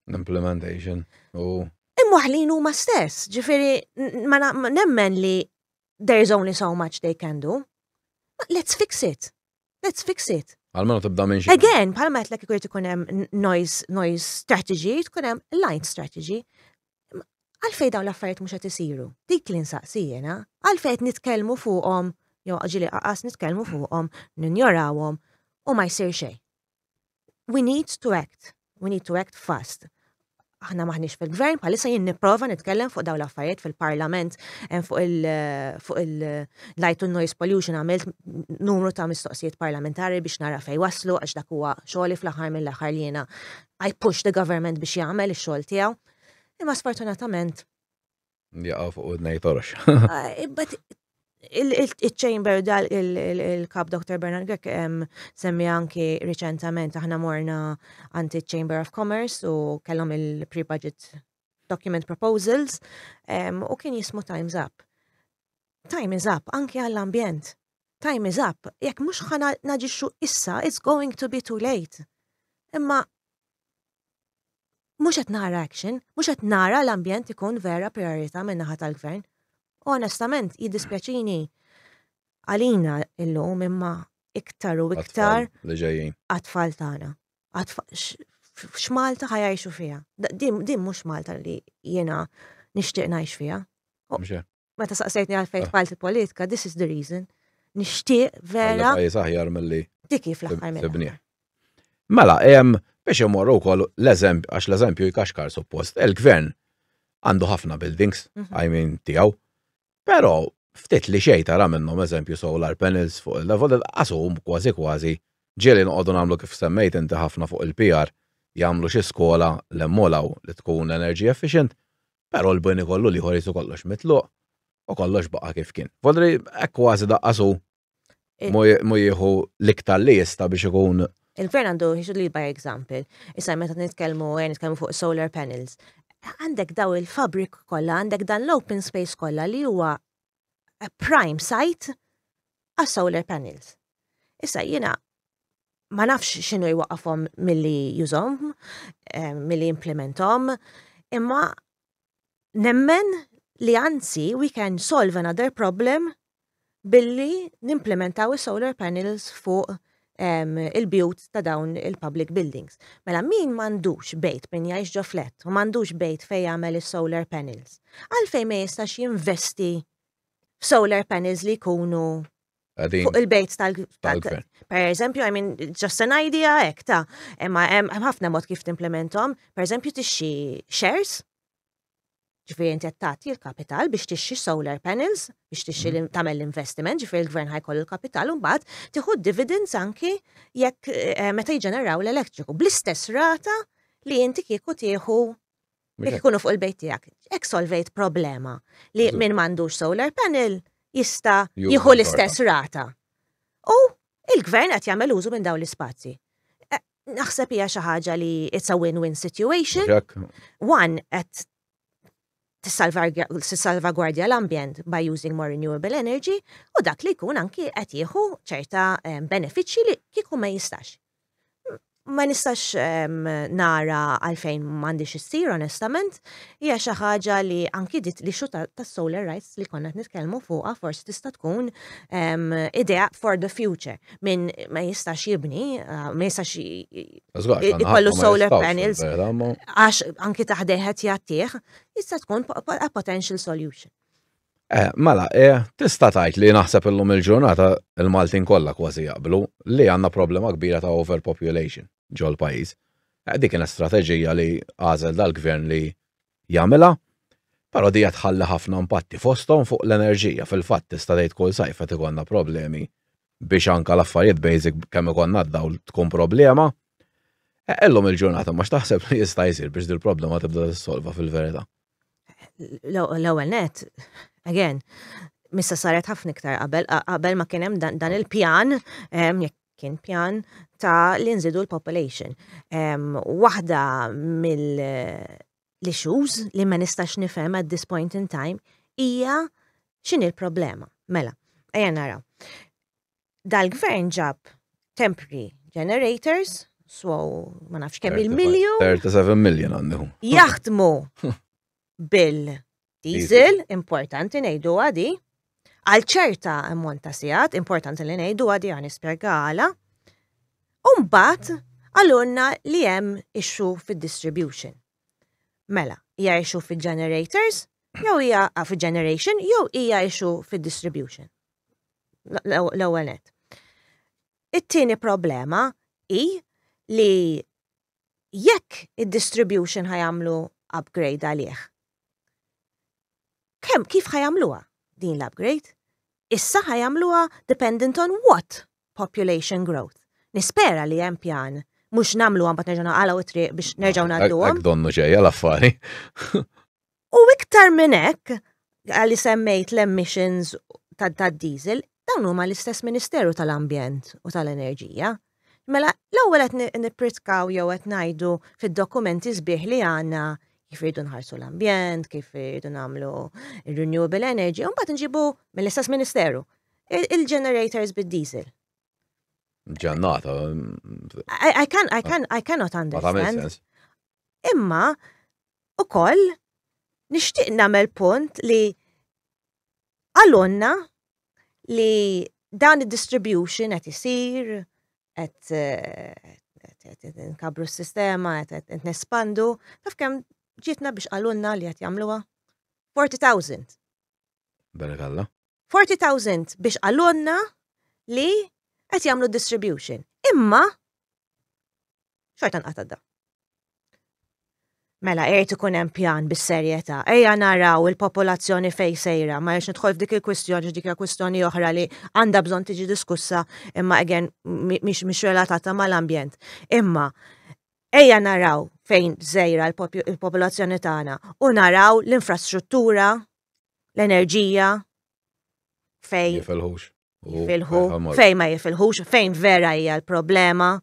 [SPEAKER 1] implementation u
[SPEAKER 2] imwaħlin huma stess, ġifieri ma nemmen li there's only so much they can do. But let's fix it. Let's fix it.
[SPEAKER 1] Għalmenu tibda minn xi.
[SPEAKER 2] Again, bħalma għedtlek ikun ikun hemm noise strategy, tkun hemm light strategy. Għalfej dawn l-affarijiet mhux qed isiru? Dik li nsaqsi jiena, għalfej qed nitkellmu fuqhom, jew ġieli qas nitkellmu fuqhom, ninjorawhom u ma jsir xejn. We need to act. We need to act fast. Aħna maħniex fil-gvern, bħalissa jien nipprova nitkellem fuq dawn l-affarijiet fil-parlament fuq il-light and noise pollution, għamilt numru ta' mistoqsijiet parlamentari biex nara fej waslu, għax dak huwa xogħli fl-aħħar mill-aħħar li jiena I push the government biex jagħmel ix-xogħol tiegħu. Imma sfortunatament
[SPEAKER 1] Jaqa' fuq widnejn torox.
[SPEAKER 2] But il-chamber dal il-kap Dr. Bernard Grech semmi anki riċentament aħna morna għand il-Chamber of Commerce u kellhom il-pre-budget document proposals u kien jismu Time's Up. Time is up anki għall-ambjent. Time is up. Jekk mhux ħa naġixxu issa, it's going to be too late. Imma mhux qed nara action, mhux qed nara l-ambjent ikun vera priorità minn naħa tal-gvern. U onestament, jiddispjaċini għalina illum imma iktar u iktar
[SPEAKER 1] li ġejjin.
[SPEAKER 2] Għat-tfal tagħna. X'Malta ħa jgħixu fiha? Din mhux Malta li jiena nixtieq ngħix fiha. Meta saqsejtni għalfejn dħalt il-politika, this is the reason. Nixtieq vera.
[SPEAKER 1] Pajjiż aħjar milli
[SPEAKER 2] Diki fl-aħħar mill
[SPEAKER 1] Mela, biex imorru wkoll l-eżempju, għax l-eżempju jkaxkar suppost, il-gvern għandu ħafna buildings, I mean tiegħu, però ftit li xejn tara minnhom eżempju solar panels fuq il-level, qasum kważi kważi ġieli noqogħdu nagħmlu kif semmejt inti ħafna fuq il-PR, jagħmlu xi skola l-emmolaw li tkun energy efficient, però l-bini kollu li jisu kollox mitluq u kollox baqa' kif kien. Vodri hekk kważi daqqasu mu jieħu l-iktar li jista' biex ikun
[SPEAKER 2] Il-gvern għandu, he should lead by example. Issa meta nitkellmu fuq solar panels. Għandek daw il-fabrik kollha, għandek dan l-open space kollha li huwa a prime site għas solar panels. Issa jiena ma nafx x'inhu jwaqqafhom milli jużahom, milli implementom, imma nemmen li anzi we can solve another problem billi nimplementaw is-solar panels fuq il-bjut ta' dawn il-public buildings. Mela min m'għandux bejt, min jgħix ġo flat u m'għandux bejt fej jagħmel is-solar panels, għalfejn ma jistax jinvesti f'solar panels li jkunu Fuq il-bejt tal-gvern. Per eżempju, I mean, just an idea hekk ta' imma hemm ħafna mod kif timplementhom. Per eżempju, tixxi shares, ġifieri inti qed tagħti l-kapital biex tixxi solar panels, biex tixxi mm. tagħmel l-investiment, ġifieri l-gvern ħa jkollu l-kapital u mbagħad tieħu dividends anki jekk eh, meta jiġġeneraw l-elettriku bl-istess rata li inti kieku tieħu Jekk ikunu fuq il-bejt tiegħek. Hekk solvejt problema li min m'għandux solar panel jista' jieħu l-istess rata. U il-gvern qed jagħmel użu minn dawn l-ispazji. Eh, naħseb hija xi ħaġa li it's a win-win situation. One qed tissalvagwardja l-ambjent by using more renewable energy u dak li jkun anki qed jieħu ċerta eh, benefiċċji li kieku ma jistax. Ma nistax nara għalfejn m'għandix issir onestament, hija xi ħaġa li anki dit li xu tas-solar rights li konna qed nitkellmu fuqha forsi tista' tkun idea for the future. Min ma jistax jibni, eh, ma jistax ikollu solar panels għax anki taħdejh qed jagħtih, jista' tkun a potential solution.
[SPEAKER 1] Eh, mela, eh, tista' tgħid li naħseb illum il-ġurnata il-Maltin kollha kważi jaqblu li għandna problema kbira ta' overpopulation ġol-pajjiż. Eh, dik kienet strateġija li għażel dal-gvern li jagħmilha, però di tħalli ħafna impatti fosthom fuq l-enerġija. Fil-fatt tista' tgħid kull sajf qed ikollna problemi biex anka l-affarijiet basic kemm ikollna d-dawl tkun problema. Eh, illum il-ġurnata ma x'taħseb li jista' jsir biex dil-problema tibda tissolva fil-verità?
[SPEAKER 2] L-ewwel net, again, missa saret ħafna iktar qabel, qabel ma kien hemm dan il-pjan, jekk kien pjan ta' li nżidu l-population. Waħda mill l-issues li ma nistax nifhem at this point in time hija x'inhi l-problema. Mela, ejja naraw. Dal-gvern ġab temporary generators, so ma nafx kemm il-miljon.
[SPEAKER 1] 37 million għandu.
[SPEAKER 2] Jaħdmu bil-diesel, importanti ngħidu għadi, għal ċerta ammont ta' sigħat, importanti li ngħidu għadi għan nispjega għala. Umbat, għalunna li hemm issue fid-distribution. Mela, hija issue fil-generators, jew hija ah, fil-generation, jew hija issue fil-distribution. L-ewwel net. It-tieni problema hi li jekk id-distribution ħa jagħmlu upgrade għalih. Kemm kif ħa jagħmluha din l-upgrade? Issa ħa jagħmluha dependent on what population growth. Nispera li hemm pjan mhux nagħmluha mbagħad nerġgħu naqalgħu it-triq biex nerġgħu ngħadduhom.
[SPEAKER 1] Donnu ġejja l-affari.
[SPEAKER 2] U iktar minn hekk, għalli semmejt l-emissions tad-diesel, dawn huma l-istess Ministeru tal-Ambjent u tal-Enerġija. Mela, l-ewwel qed nippritkaw jew qed ngħidu fid-dokumenti sbieħ li għandna kif irridu nħarsu l-ambjent, kif irridu nagħmlu renewable energy, u mbagħad nġibu mill-istess Ministeru il-generators bid-diesel.
[SPEAKER 1] Ġannata.
[SPEAKER 2] I, I, can, I, can, I cannot understand. Imma, ukoll, nixtieq nagħmel punt li għalunna li dan id-distribution qed isir, qed nkabru s-sistema, qed nespandu, taf kemm ġietna biex qalulna li qed jagħmluha? 40,000.
[SPEAKER 1] Benek Alla.
[SPEAKER 2] 40,000 biex qalulna li qed jagħmlu distribution. Imma xorta nqata' da. Mela, irid ikun hemm pjan bis-serjetà. Ejja naraw il-popolazzjoni fej sejra, ma rridx nidħol f'dik il-kwistjoni, dik hija kwistjoni oħra li għandha bżonn tiġi diskussa, imma again mhix mhix relatata mal-ambjent. Imma ejja naraw fejn sejra l-popolazzjoni tagħna u naraw l-infrastruttura, l-enerġija fejn
[SPEAKER 1] Jifilħux.
[SPEAKER 2] Jifilħu, fejn ma jifilħux, fejn vera hija l-problema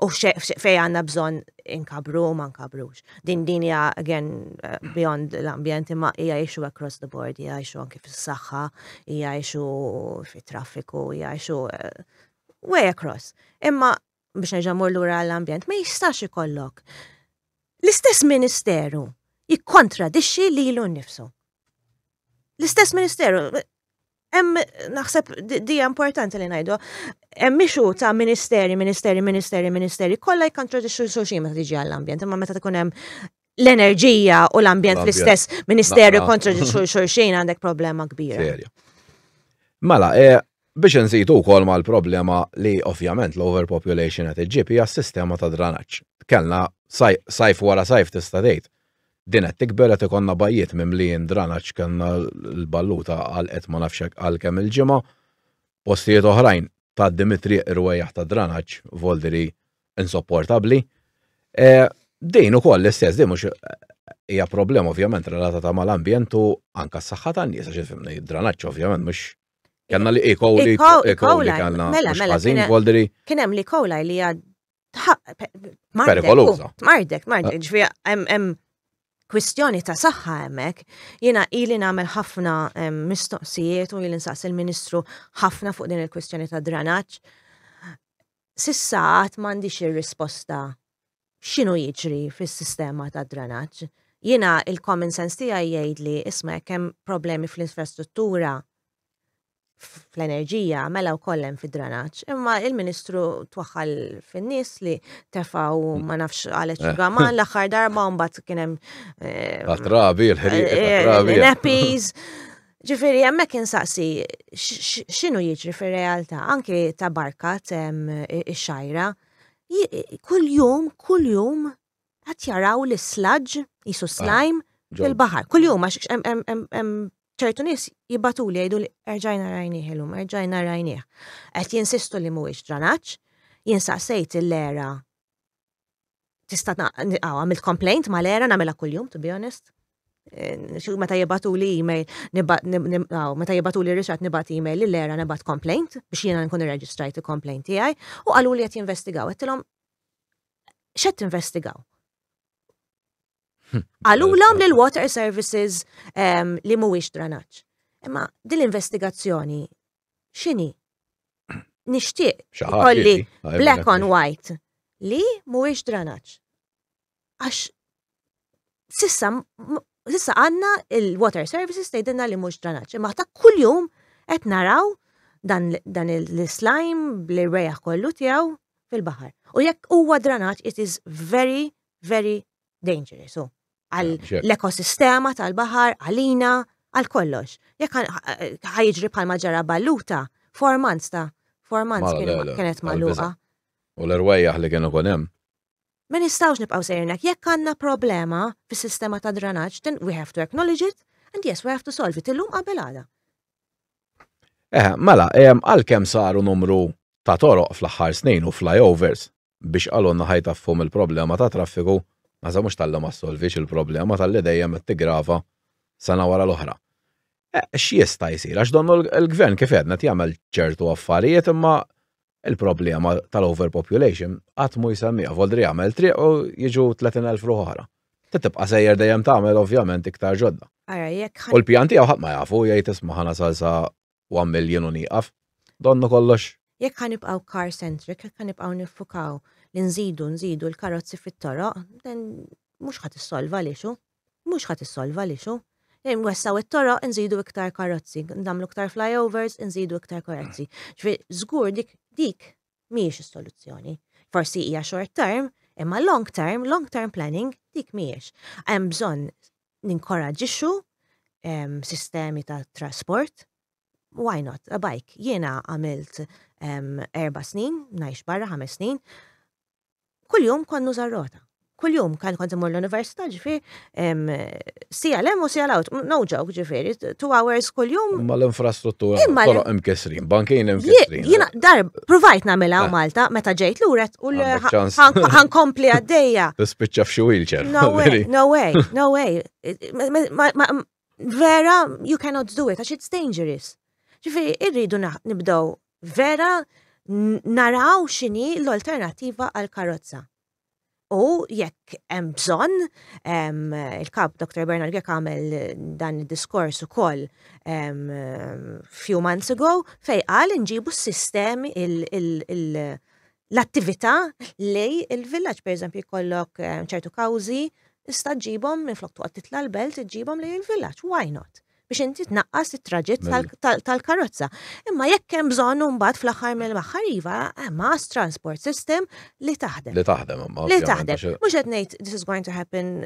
[SPEAKER 2] u fejn għandna bżonn inkabru u ma nkabrux. Din din hija again eh, beyond l-ambjent imma hija issue across the board, hija issue anke fis-saħħa, hija issue fit-traffiku, hija issue eh, way across. Imma biex nerġa' mur lura għall-ambjent, ma jistax ikollok l-istess ministeru jikkontradixxi lilu nnifsu. L-istess ministeru, hemm naħseb dija importanti li ngħidu, hemm issue ta' ministeri, ministeri, ministeri, ministeri, kollha jikkontradixxu xulxin meta tiġi għall-ambjent, imma meta tkun hemm l-enerġija u l-ambjent fl-istess ministeru kontradixxu xulxin għandek problema kbira.
[SPEAKER 1] Mela, eh, Biex nżidu wkoll mal-problema li ovvjament l-overpopulation qed iġġib hija s-sistema ta' dranaġġ. Kellna sajf wara sajf tista' tgħid. Din qed tikber qed ikollna bajjiet mimlijin dranaġġ kellna l-balluta għalqet ma nafx għal kemm il-ġimgħa. Postijiet oħrajn tgħaddi mit-triq irwejjaħ ta' dranaġġ voldiri insopportabbli. E, din ukoll l-istess, din mhux hija problema ovvjament relatata mal-ambjent u anka s-saħħa tan-nies għax ifhimni dranaġġ ovvjament mhux Kellna li E. coli, E. coli kellna.
[SPEAKER 2] Mela, mela.
[SPEAKER 1] Ħażin voldiri.
[SPEAKER 2] Kien hemm li coli li hija
[SPEAKER 1] perikoluża.
[SPEAKER 2] Mardek, mardek, eh. ġifieri hemm kwistjoni ta' saħħa hemmhekk. Jiena ili nagħmel ħafna mistoqsijiet u ili nsaqsi il-Ministru ħafna fuq din il-kwistjoni ta' dranaġġ. Sissa għad m'għandix ir-risposta x'inhu jiġri fis-sistema ta' dranaġġ. Jiena il-common sense tiegħi jgħidli isma' jekk hemm problemi fl-infrastruttura fl-enerġija mela wkoll hemm fid-dranaġġ. Imma il-Ministru twaħħal fin-nies li tefgħu ma nafx għalet eh. gaman l-aħħar darba u mbagħad kien hemm
[SPEAKER 1] eh, Trabi, l-ħriq eh, trabi.
[SPEAKER 2] Nappies. Ġifieri hemmhekk insaqsi x'inhu jiġri fir-realtà anke ta' barkat ix-xajra. Kull jum, kull jum qed jaraw l-sludge, jisu ah, slime, fil-baħar. Kull jum għax hemm ċertu nies jibatuli jgħidu li erġajna rajnieh illum, erġajna rajnieh. Qed jinsistu li mhuwiex dranaġġ, jien saqsejt il-era tista' għamilt complaint mal-era nagħmilha kuljum to be honest. Eh, meta jibatuli email, meta jibatuli riċat nibat email li l-era nibat complaint biex jiena nkun irreġistrajt il-complaint tiegħi u qalu li qed jinvestigaw. Għedtilhom x'qed tinvestigaw? Qalulhom li l-water services ehm, li mhuwiex dranaġġ. Imma din l-investigazzjoni x'inhi? Nixtieq kolli black on white li mhuwiex dranaġġ. Għax sissa sissa għandna il-water services tgħidilna li mhux dranaġġ, imma ta' kuljum qed naraw dan, dan il-slime bl-irwejjaħ kollu tiegħu fil-baħar. U jekk huwa dranaġġ, it is very, very dangerous. So, għal l-ekosistema tal-baħar, għalina, għal kollox. Jekk ħajġri bħalma ġara balluta, four months ta' four months kienet magħluqa.
[SPEAKER 1] U l-irwejjaħ li kienu kun hemm.
[SPEAKER 2] Ma nistgħux nibqgħu sejrin hekk. Jekk għandna problema fis-sistema ta' dranaġġ, then we have to acknowledge it and yes, we have to solve it illum qabel għada.
[SPEAKER 1] Eh, mela, għalkemm saru numru ta' toroq fl-aħħar snin u flyovers biex qalulna ħa jtaffu mill-problema ta' traffiku, naħseb mhux talli ma ssolvix il-problema talli dejjem qed tiggrava sena wara l-oħra. Eh, x'jista' jsir? Għax donnu l-gvern kif għedna qed jagħmel ċertu affarijiet imma il-problema tal-overpopulation qatt mu jsemmiha voldri jagħmel triq u jiġu 30,000 ruħ oħra. Tibqa' sejjer dejjem tagħmel ovvjament iktar ġodda. U l-pjan tiegħu ħadd ma jafu jgħid isma' ħana salsa 1 million u nieqaf. Donnu kollox.
[SPEAKER 2] Jekk ħa nibqgħu car centric, jekk ħa nibqgħu niffukaw li nżidu nżidu l-karozzi fit-toroq, then mhux ħa tissolva l-issue. Mhux ħa tissolva l-issue. Nwessaw it-toroq, nżidu iktar karozzi, nagħmlu iktar flyovers, nżidu iktar karozzi. Ġifieri żgur dik dik mhijiex is-soluzzjoni. Forsi hija short term, imma long term, long term planning dik mhijiex. Hemm bżonn ninkoraġġixxu sistemi ta' trasport. Why not? A bike. Jiena għamilt 4 snin, ngħix barra 5 snin. Kuljum kont nuża r-rota. Kuljum kan kont imur l-università, ġifieri, sija l u sija l-out. No joke, ġifieri, 2 hours kuljum.
[SPEAKER 1] Imma l-infrastruttura, toroq imkissrin, bankin imkissrin.
[SPEAKER 2] Jiena dar provajt nagħmilha eh. Malta meta ġejt luret u ħankompli għaddejja.
[SPEAKER 1] Tispiċċa f'xi wheelchair.
[SPEAKER 2] No way, no way, no way. Vera, you cannot do it, għax it's dangerous. Ġifieri, irridu nibdew vera naraw x'inhi l-alternattiva għal karozza. U jekk hemm bżonn, il-kap Dr. Bernard Grech għamel dan id-diskors ukoll few months ago fej qal nġibu s-sistemi l-attività li il-villaġġ per eżempju jkollok ċertu kawżi tista' ġġibhom minflok toqgħod titla' l-belt ġġibhom lejn il-villaġġ. Why not? Biex inti tnaqqas it-traġitt tal-karozza. Imma jekk hemm bżonn mbagħad fl-aħħar mill-aħħar iva, mass transport system li taħdem.
[SPEAKER 1] Li taħdem imma.
[SPEAKER 2] Li taħdem. Mhux qed ngħid this is going to happen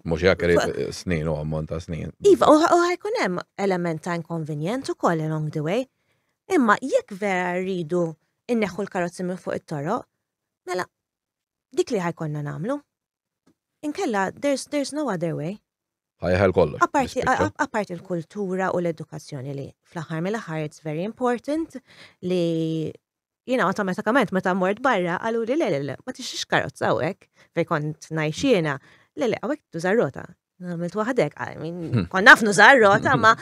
[SPEAKER 1] Mhux jekk irid snin u ammont ta' snin.
[SPEAKER 2] Iva, u ħajkun hemm element ta' inconvenient ukoll along the way. Imma jekk vera rridu inneħħu l-karozzi minn fuq it-toroq, mela dik li ħa jkollna nagħmlu. Inkella, there's no other way.
[SPEAKER 1] Ħa jeħel kollox.
[SPEAKER 2] Apparti il-kultura u l-edukazzjoni li fl-aħħar mill-aħħar it's very important li jiena automatikament meta mort barra qalu li le le le, ma tixtrix karozza hawnhekk fejn kont ngħix jiena. Le le, hawnhekk tuża rota. Għamilt waħdek, I mean, kont naf nuża rota, ma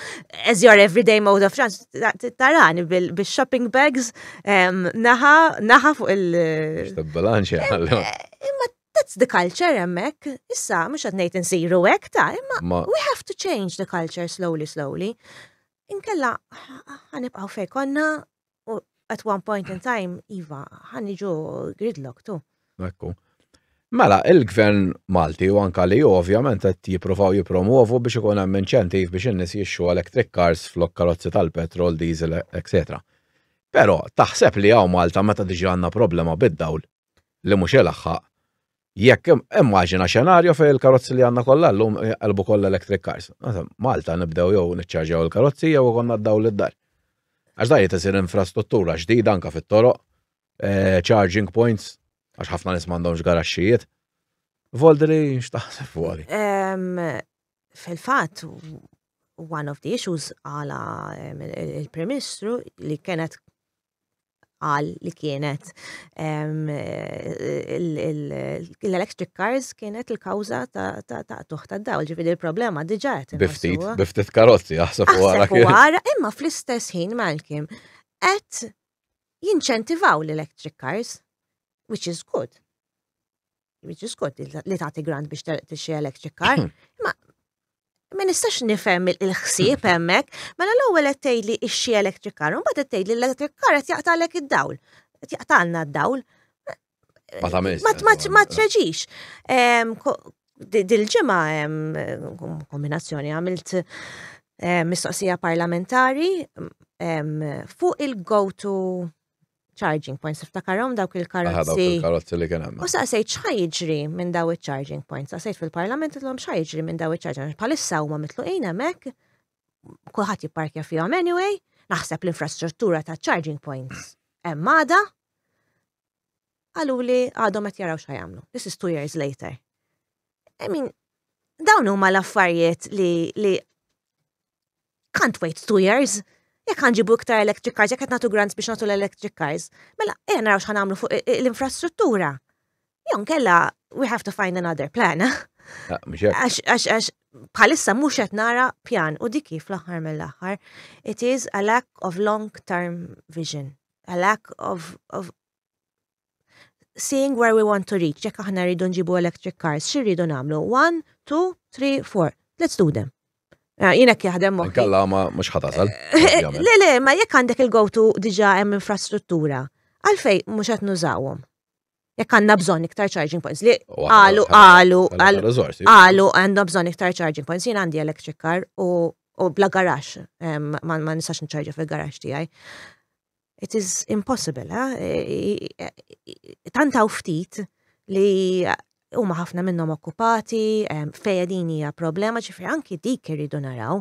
[SPEAKER 2] as your everyday mode of transport, tarani bil-shopping bags, naħa, naħa fuq il-
[SPEAKER 1] Bilanċ
[SPEAKER 2] Imma that's the culture hemmhekk. Issa, mhux qed ngħid insiru hekk ta' imma we have to change the culture slowly, slowly. Inkella ħa nibqgħu fejn konna u at one point in time, iva, ħa niġu gridlock tu.
[SPEAKER 1] Ekku. Mela, il-gvern Malti u anka li ovvjament qed jippruvaw jipromuovu biex ikun hemm inċentiv biex in-nies jixtru electric cars flok karozzi tal-petrol, diesel, etc. Però taħseb li hawn Malta meta diġà għandna problema bid-dawl li mhux ilaħħaq jekk immaġina xenarju fejn il-karozzi li għandna kollha llum qalbu kollha electric cars. Malta nibdew jew niċċarġjaw il-karozzi jew ikollna d-dawl id-dar. Għax da jrid infrastruttura ġdida anka fit-toroq, charging points, għax ħafna nies m'għandhomx garaxxijiet. Voldri, x'taħseb fuq
[SPEAKER 2] Fil-fatt, one of the issues għala il-Prim Ministru li kienet qal li kienet l-electric cars kienet il-kawża ta' tuħ ta' dawl, ġifieri il-problema diġà qed
[SPEAKER 1] Biftit, biftit karozzi, aħseb u ara.
[SPEAKER 2] Ara, imma fl-istess ħin Malcolm qed jinċentivaw l-electric cars, which is good. Which is good li tagħti grant biex tixtri electric car. Ma ma nistax nifhem il-ħsieb hemmhekk, mela l-ewwel qed tgħidli ixtri electric car, u mbagħad qed tgħidli l-electric car qed jaqtalek id-dawl. Qed jaqtalna d-dawl.
[SPEAKER 1] Ma tagħmilx.
[SPEAKER 2] Ma treġix. Dil-ġimgħa kombinazzjoni għamilt mistoqsija parlamentari fuq il-go-to charging points, tiftakarhom dawk il-karozzi.
[SPEAKER 1] Il-karozzi li kien hemm.
[SPEAKER 2] U saqsejt x'ħa jiġri minn daw il-charging points. Saqsejt fil-parlament illum x'ħa jiġri minn daw il-charging points. Bħalissa huma mitluqin hemmhekk, kulħadd jipparkja fihom anyway, naħseb l-infrastruttura ta' charging points hemm għada. Qalu li għadhom qed jaraw x'ħa jagħmlu. This is 2 years later. I mean, dawn huma l-affarijiet li can't wait 2 years. Jekk ħa nġibu iktar electric cars, jekk qed nagħtu grants biex nagħtu l-electric cars, mela ejja naraw x'ħa nagħmlu fuq l-infrastruttura. Jew inkella we have to find another plan. Għax bħalissa mhux qed nara pjan u dik fl-aħħar mill-aħħar. It is a lack of long-term vision, a lack of seeing where we want to reach. Jekk aħna rridu nġibu electric cars, xi rridu nagħmlu? One, two, three, four. Let's do them. Jiena jaħdem moħħi.
[SPEAKER 1] Kalla ma mhux ħa tasal.
[SPEAKER 2] Le, le, ma jekk għandek il-go-to diġà hemm infrastruttura, għalfejn mhux qed nużawhom? Jekk għandna bżonn iktar charging points li qalu qalu qalu għandna bżonn iktar charging points. Jien għandi electric car u bla garax, ma nistax nċarġa fil-garax tiegħi. It is impossible, eh? Tant hawn ftit li huma ħafna minnhom okkupati, fejn hija problema, ġifieri anki dik irridu naraw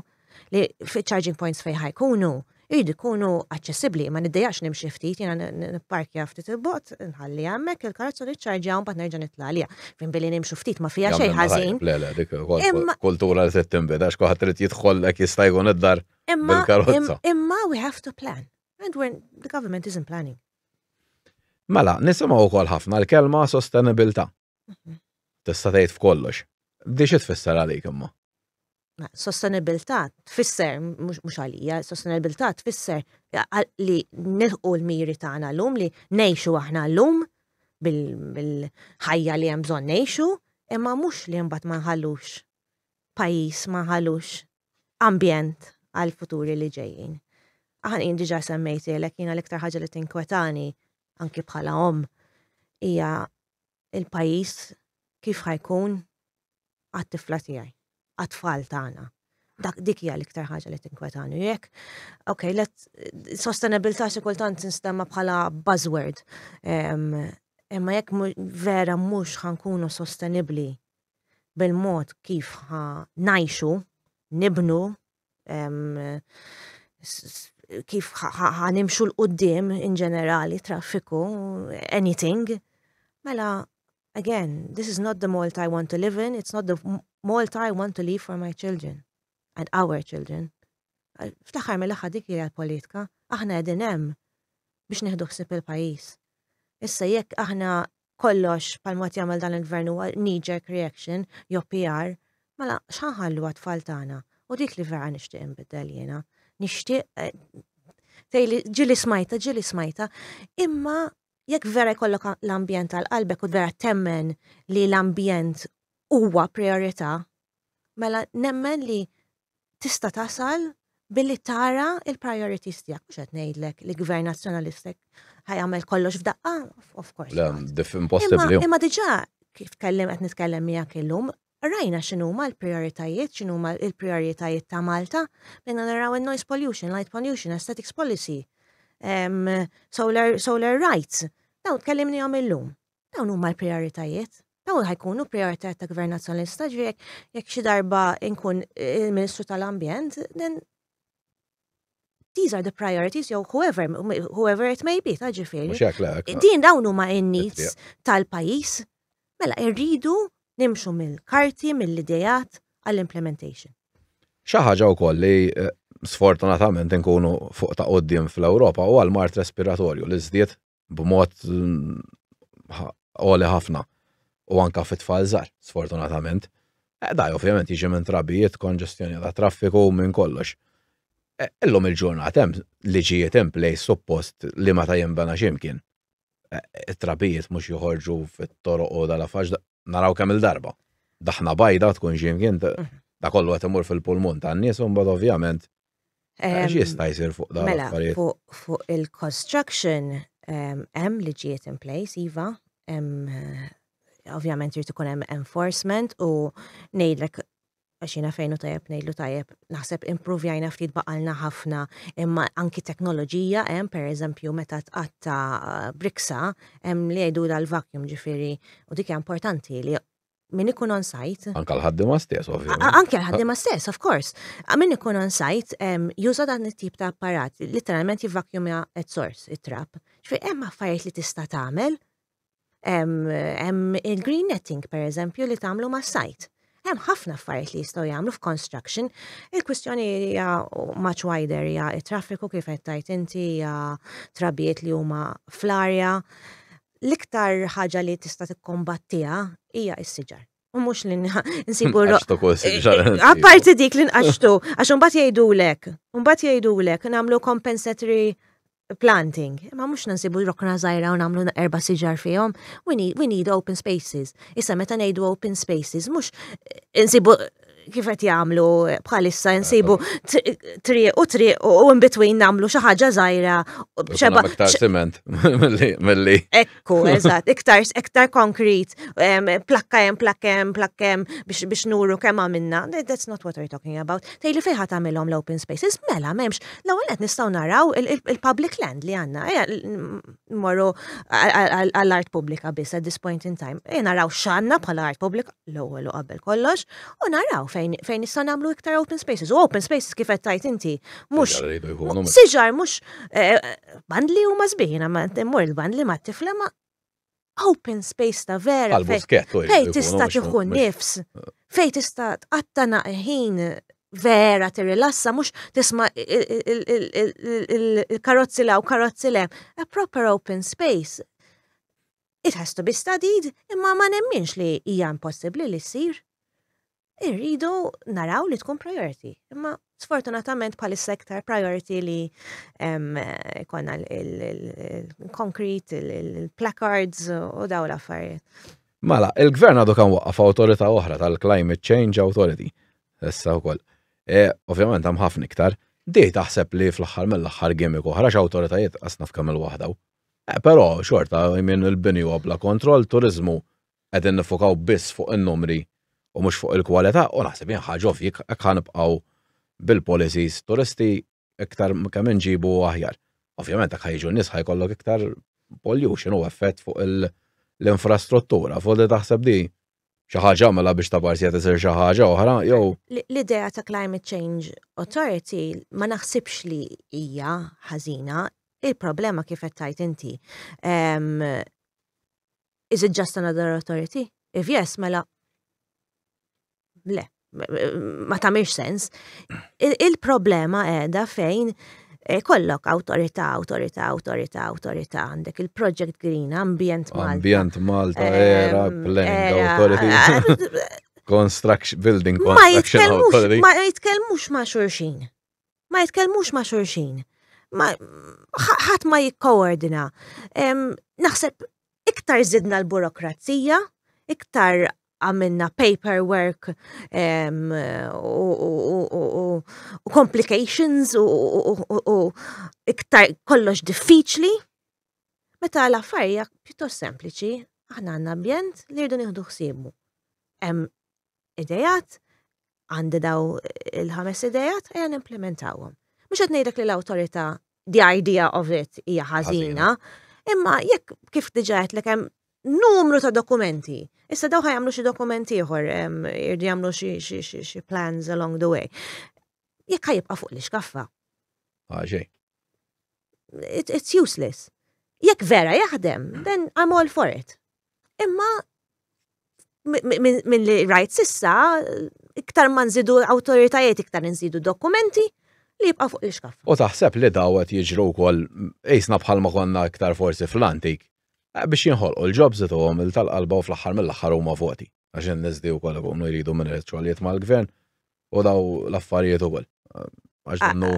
[SPEAKER 2] li charging points fejn ħa jkunu, jridu jkunu aċċessibbli, ma niddejjaqx nimxi ftit, jiena nipparkja ftit il-bogħod, nħalli hemmhekk il-karozza niċċarġja u mbagħad nerġa' nitla' għaliha. Fin billi nimxu ftit ma fiha xejn ħażin.
[SPEAKER 1] Le, le, dik kultura li trid tinbidel, għax kulħadd trid jidħol hekk jista' jkun id-dar bil-karozza.
[SPEAKER 2] Imma we have to plan. And when the government isn't planning.
[SPEAKER 1] Mela, nisimgħu wkoll ħafna l-kelma sostenibilità. Tista' tgħid f'kollox. Di xi tfisser għalik imma?
[SPEAKER 2] Sostenibilità tfisser mhux għalija, sostenibilità tfisser li nilħqu l-miri tagħna llum, li ngħixu aħna llum bil-ħajja li hemm bżonn ngħixu, imma mhux li mbagħad ma nħallux pajjiż, ma nħallux ambjent għal futuri li ġejjin. Aħna jien diġà semmejtilek jiena l-iktar ħaġa li tinkwetani anki bħala om hija il-pajjiż kif ħa jkun għat-tifla tiegħi, għat-tfal tagħna. Dak dik hija l-iktar ħaġa li tinkwetani. Jekk, ok, let sostenibilità xi kultant tinstema bħala buzzword. Imma jekk vera mhux ħa nkunu sostenibbli bil-mod kif ħa ngħixu, nibnu, kif ħa nimxu 'l quddiem in ġenerali, traffiku, anything, mela, again, this is not the Malta I want to live in, it's not the Malta I want to leave for my children and our children. Fl-aħħar mill-aħħar dik hija l-politika, aħna qegħdin hemm biex nieħdu ħsieb il-pajjiż. Issa jekk aħna kollox bħal mod jagħmel dan il-gvern huwa knee jerk reaction jew PR, mela x'ħa nħallu għat-tfal tagħna? U dik li vera nixtieq inbiddel jiena. Nixtieq eh, tgħidli ġieli smajta, ġieli smajta, imma jekk vera jkollok l-ambjent għal qalbek u vera temmen li l-ambjent huwa priorità, mela nemmen li tista' tasal billi tara il-priorities tiegħek. Mhux qed ngħidlek li gvern nazzjonalista ħa jagħmel kollox f'daqqa, of course.
[SPEAKER 1] Le, impossibbli.
[SPEAKER 2] Imma diġà kif tkellem qed nitkellem miegħek illum, rajna x'inhuma l-prioritajiet, x'inhuma l-prioritajiet ta' Malta, bejna naraw il-noise pollution, light pollution, aesthetics policy, solar rights. Dawn tkellimnihom illum. Dawn huma l-prioritajiet. Dawn ħa jkunu prioritajiet ta' Gvern Nazzjonalista, ġifieri jekk xi darba nkun il-Ministru tal-Ambjent, then these are the priorities, jew whoever, whoever it may be, ta' ġifieri. Din dawn huma in-needs tal-pajjiż. Mela irridu nimxu mill-karti, mill-idejat għall-implementation.
[SPEAKER 1] Xi ħaġa wkoll li eh, sfortunatament inkunu fuq ta' quddiem fl-Ewropa u għal-mard respiratorju li żdied b'mod għoli ħafna u anka fit-tfal żgħar, sfortunatament. Eh, da ovvjament jiġi minn trabijiet, konġestjoni ta' traffiku minn kollox. Eh, illum il-ġurnata hemm liġijiet in place suppost li meta jinbena x'imkien. Eh, it-trabijiet mhux joħorġu fit-toroq u dal-affax naraw kemm il-darba. Daħna bajda tkun x'imkien mhm. da kollu qed imur fil-pulmun tan-nies u mbagħad ovvjament X'jista' jsir fuq dan
[SPEAKER 2] mela, fuq il-construction hemm liġijiet in place, iva, hemm eh, ovvjament jrid ikun hemm enforcement u ngħidlek għax jiena fejn hu tajjeb ngħidlu tajjeb, naħseb improvjajna ftit baqalna ħafna imma anki teknoloġija hemm pereżempju meta tqatta eh, briksa hemm li jgħidu dal-vacuum ġifieri u dik hija importanti li min ikun on site.
[SPEAKER 1] Anka l-ħaddima stess, ovvjament.
[SPEAKER 2] Anke l-ħaddima stess, of course. Min ikun on site, juża dan it-tip ta' apparat, literalment jivvacuumja at source, it-trab. Ġifieri hemm affarijiet li tista' tagħmel. Hemm il-green netting, per eżempju, li tagħmlu ma' site. Hemm ħafna affarijiet li jistgħu jagħmlu f'construction. Il-kwistjoni hija much wider hija it-traffiku kif qed tgħid inti, hija trabijiet li huma fl-arja. L-iktar ħaġa li tista' tikkombattiha hija s-siġar. U mhux li nsibu Apparti dik li nqaxtu, għax imbagħad jgħidulek, imbagħad jgħidulek nagħmlu compensatory planting. Ma mhux nsibu rokna żgħira u nagħmlu erba' siġar fihom. We need, we need open spaces. Issa meta ngħidu open spaces, mhux insibu kif qed jagħmlu bħalissa nsibu triq u triq u in between nagħmlu xi ħaġa żgħira.
[SPEAKER 1] Xeba iktar cement milli.
[SPEAKER 2] Ekku, eżatt, iktar iktar concrete, plakka hemm, plakka hemm, plakka hemm biex biex nuru kemm għamilna. That's not what we're talking about. Tgħidli fejn ħa tagħmilhom l-open spaces, mela m'hemmx. L-ewwel qed nistgħu naraw il-public land li għandna. Mmorru għall-art pubblika biss at this point in time. Ejja naraw x'għandna bħala art pubblika l-ewwel u qabel kollox, u naraw fejn fejn nistgħu nagħmlu iktar open spaces. U open spaces kif qed tgħid inti, mhux siġar mhux eh, bandli huma sbieħ, jiena ma mmur il-bandli ma' tifla ma open space ta' vera. Fejn tista' tieħu nifs, fejn tista' tqatta' ħin vera tirrilassa, mhux tisma' il-karozzi la u karozzi le. A proper open space. It has to be studied, imma ma nemminx li hija impossibbli li ssir. Irridu naraw li tkun priority. Imma sfortunatament bħalissa iktar priority li konna il-concrete, il-placards u daw l-affarijiet.
[SPEAKER 1] Mela, il-gvern għadu kan waqqaf awtorità oħra tal-Climate Change Authority. Issa wkoll. E, ovvjament hemm ħafna iktar. Di taħseb li fl-aħħar mill-aħħar gimmick oħra x'awtoritajiet qas naf kemm il-waħda. Eh, però xorta, minn il-bini huwa bla kontroll, turizmu qegħdin nifokaw biss fuq in-numri u mhux fuq il-kwalità u naħseb jien ħaġa ovvji jekk ħa nibqgħu bil-policies turisti iktar kemm inġibu aħjar. Ovvjament jekk ħa jiġu n-nies ħa jkollok iktar pollution u effett fuq l-infrastruttura. Fuq li taħseb di. Xi ħaġa mela biex ta' parsi qed isir xi ħaġa oħra jew.
[SPEAKER 2] L-idea ta' Climate Change Authority ma naħsibx li hija ħażina. Il-problema kif qed tgħid inti. Is it just another authority? If yes, mela le, ma tagħmilx sens. Il-problema qiegħda fejn eh, kollok awtorità, awtorità, awtorità, awtorità, għandek il-Project Green, Ambient Malta.
[SPEAKER 1] Ambient Malta, era, Planning Authority. Construction, Building Construction
[SPEAKER 2] Authority. Ma jitkellmux ma' xulxin. Ma jitkellmux ma' xulxin. Ħadd ma jikkoordina. Naħseb iktar zidna l-burokrazija, iktar għamilna paperwork u complications u iktar kollox diffiċli. Meta l-affarijiet pjuttost sempliċi, aħna għandna ambjent li rridu nieħdu ħsiebu. Hemm idejat, għandi daw il-ħames idejat, ejja nimplementawhom. Mhux qed ngħidlek li l-awtorità the idea of it hija ħażina, imma jekk kif diġà għedtlek hemm numru ta' dokumenti. Issa daw ħa jagħmlu xi dokumenti ieħor, irdu jagħmlu xi plans along the way. Jekk ħa jibqa' fuq l-iskaffa.
[SPEAKER 1] Għaxej.
[SPEAKER 2] It's useless. Jekk vera jaħdem, then I'm all for it. Imma minn li rajt s'issa, iktar ma nżidu awtoritajiet, iktar nżidu dokumenti li jibqa' fuq l-iskaffa.
[SPEAKER 1] U taħseb li daw qed jiġru wkoll qisna bħalma konna iktar forsi fl-antik biex jinħolqu l-jobs tuhom il-tal-qalba u fl-aħħar mill-aħħar huma voti. Għax in-nies di wkoll ikunu jridu minn xogħlijiet mal-gvern u daw l-affarijiet ukoll. Għax donnu.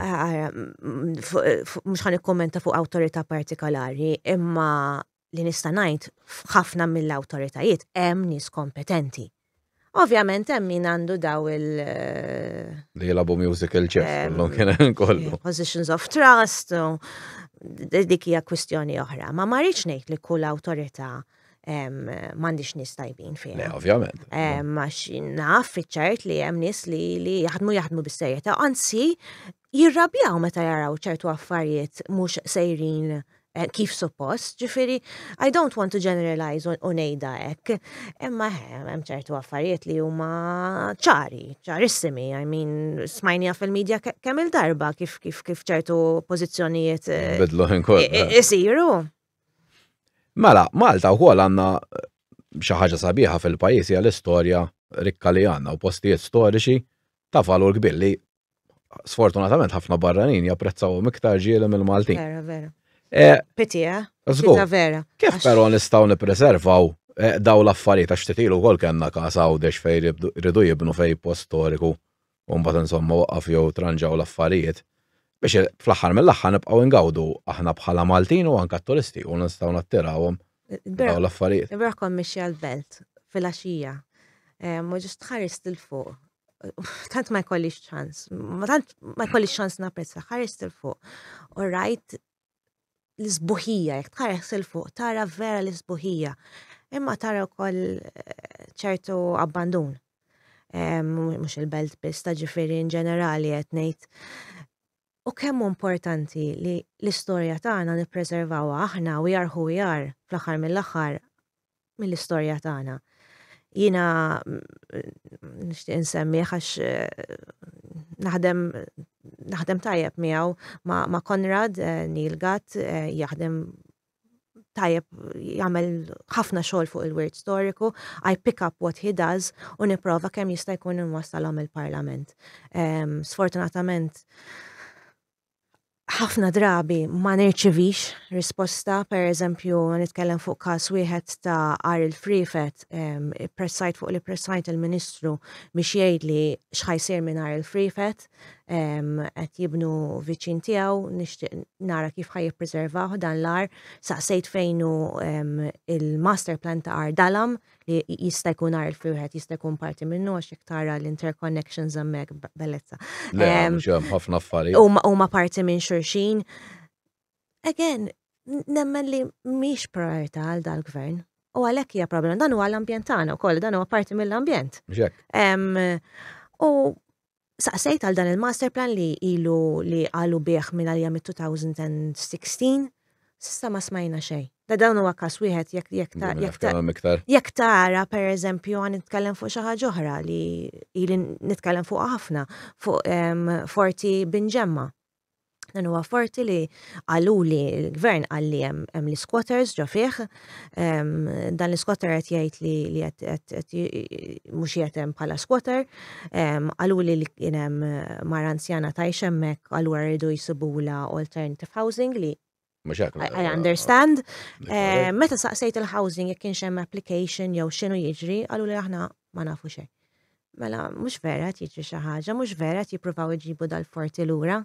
[SPEAKER 2] Mhux ħa nikkommenta fuq awtorità partikolari, imma li nista' ngħid f'ħafna mill-awtoritajiet hemm nies kompetenti. Ovvjament hemm min għandu daw il-
[SPEAKER 1] Li jilagħbu musical chairs kollu kien kollu.
[SPEAKER 2] Positions of trust, u dik hija kwistjoni oħra. Ma ma rridx ngħid li kull awtorità m'għandix nies tajbin fiha.
[SPEAKER 1] Le, ovvjament.
[SPEAKER 2] Għax naf fiċ-ċert li hemm nies li jaħdmu bis-serjetà, anzi jirrabjaw meta jaraw ċertu affarijiet mhux sejrin kif suppost, ġifieri, I don't want to generalize u ngħidha hekk, imma hemm ċertu affarijiet li huma ċari, ċarissimi, I mean, smajnija fil-medja kemm il-darba kif ċertu pożizzjonijiet
[SPEAKER 1] Bidlu ħin kollu.
[SPEAKER 2] isiru.
[SPEAKER 1] Mela, Malta wkoll għandna xi ħaġa sabiħa fil-pajjiż hija l-istorja rikka li għandna u postijiet storiċi ta' valur kbir li sfortunatament ħafna barranin japprezzawhom iktar ġieli mill-Maltin.
[SPEAKER 2] Vera, vera. Pity, eh?
[SPEAKER 1] Żgur.
[SPEAKER 2] Pita vera.
[SPEAKER 1] Kif però nistgħu nippreservaw daw l-affarijiet għax ftit ilu wkoll kellna każ Għawdex fejn rridu jibnu fej post storiku u mbagħad insomma waqaf jew tranġaw l-affarijiet biex fl-aħħar mill-aħħar nibqgħu ngawdu aħna bħala Maltin u anke turisti u nistgħu nattirawhom daw l-affarijiet.
[SPEAKER 2] Ilbieraħ kont mixja l-Belt fil-għaxija. U just ħarist 'il fuq. Tant ma jkollix ċans, ma tant ma jkollix ċans napprezza, ħarist 'il fuq. U rajt l-isbuħija, jekk tħares 'il fuq, tara vera l-isbuħija. Imma tara wkoll ċertu abbandun. Mhux il-Belt biss, ta' ġifieri in ġenerali qed ngħid. U kemm importanti li l-istorja tagħna nippreservawha aħna, we are who we are, fl-aħħar mill-aħħar mill-istorja tagħna. Jiena nixtieq insemmih għax naħdem tajjeb miegħu ma' Konrad Neil Gatt, jaħdem tajjeb, jagħmel ħafna xogħol fuq il-wirt storiku. I pick up what he does u nipprova kemm jista' jkun inwassalhom il-Parlament. Sfortunatament ħafna drabi ma nirċivix risposta, per eżempju, nitkellem fuq każ wieħed ta' Għar il-Friefet, pressajt fuq li pressajt il-Ministru biex jgħidli x'ħa jsir minn Għar il-Friefet, qed jibnu viċin tiegħu, nixtieq nara kif ħa jippreservaw dan l-għar, saqsejt fejn hu il-master plan ta' Għar Dalam li jista' jkun Għar il-Friefet, jista' jkun parti minnu għax jekk tara l-interconnections hemmhekk bellezza.
[SPEAKER 1] Le, mhux hemm ħafna affarijiet.
[SPEAKER 2] Huma parti minn xulxin. Again, nemmen li mhix priorità għal dal-gvern. U għalhekk hija problema. Dan huwa l-ambjent tagħna wkoll, dan huwa parti mill-ambjent.
[SPEAKER 1] Mhux hekk.
[SPEAKER 2] U saqsejt għal dan il-master plan li ilu li qalu bih minn għalija mit-2016, s'issa ma smajna xejn. Da dawn huwa każ wieħed jekk jekk ta' jekk ta' jekk tara pereżempju għan nitkellem fuq xi ħaġa oħra li ili nitkellem fuq ħafna fuq Forti Binġemma. Dan huwa forti li qaluli l-gvern qal li hemm l-squatters ġo fih. Dan l-squatter qed jgħid li li qed mhux qiegħed hemm bħala squatter. Qaluli li kien hemm mara anzjana tgħix hemmhekk allura rridu jsibulha alternative housing li I understand. Meta saqsejt il-housing jekk kienx hemm application jew x'inhu jiġri, qalu li aħna ma nafu xejn. Mela, mhux vera qed jiġri xi ħaġa, mhux vera qed jippruvaw iġibu dal-forti lura.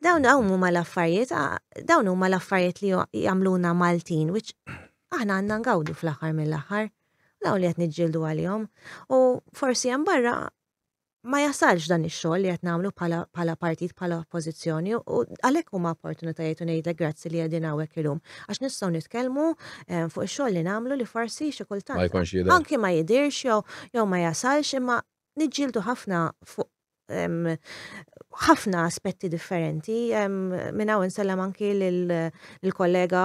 [SPEAKER 2] Dawn hawn huma l-affarijiet, dawn huma l-affarijiet li jagħmluna Maltin, which aħna għandna ngawdu fl-aħħar mill-aħħar. Dawn li qed niġġieldu għalihom. U forsi hemm barra ma jasalx dan ix-xogħol li qed nagħmlu bħala partit bħala oppożizzjoni u għalhekk huma opportunitajiet u ngħidlek grazzi li qegħdin hawnhekk illum għax nistgħu nitkellmu eh, fuq ix-xogħol li nagħmlu li forsi xi kultant anki ma jidirx jew jew ma jasalx imma niġġieldu ħafna fuq ħafna aspetti differenti. Minn hawn insellem anki lill-kollega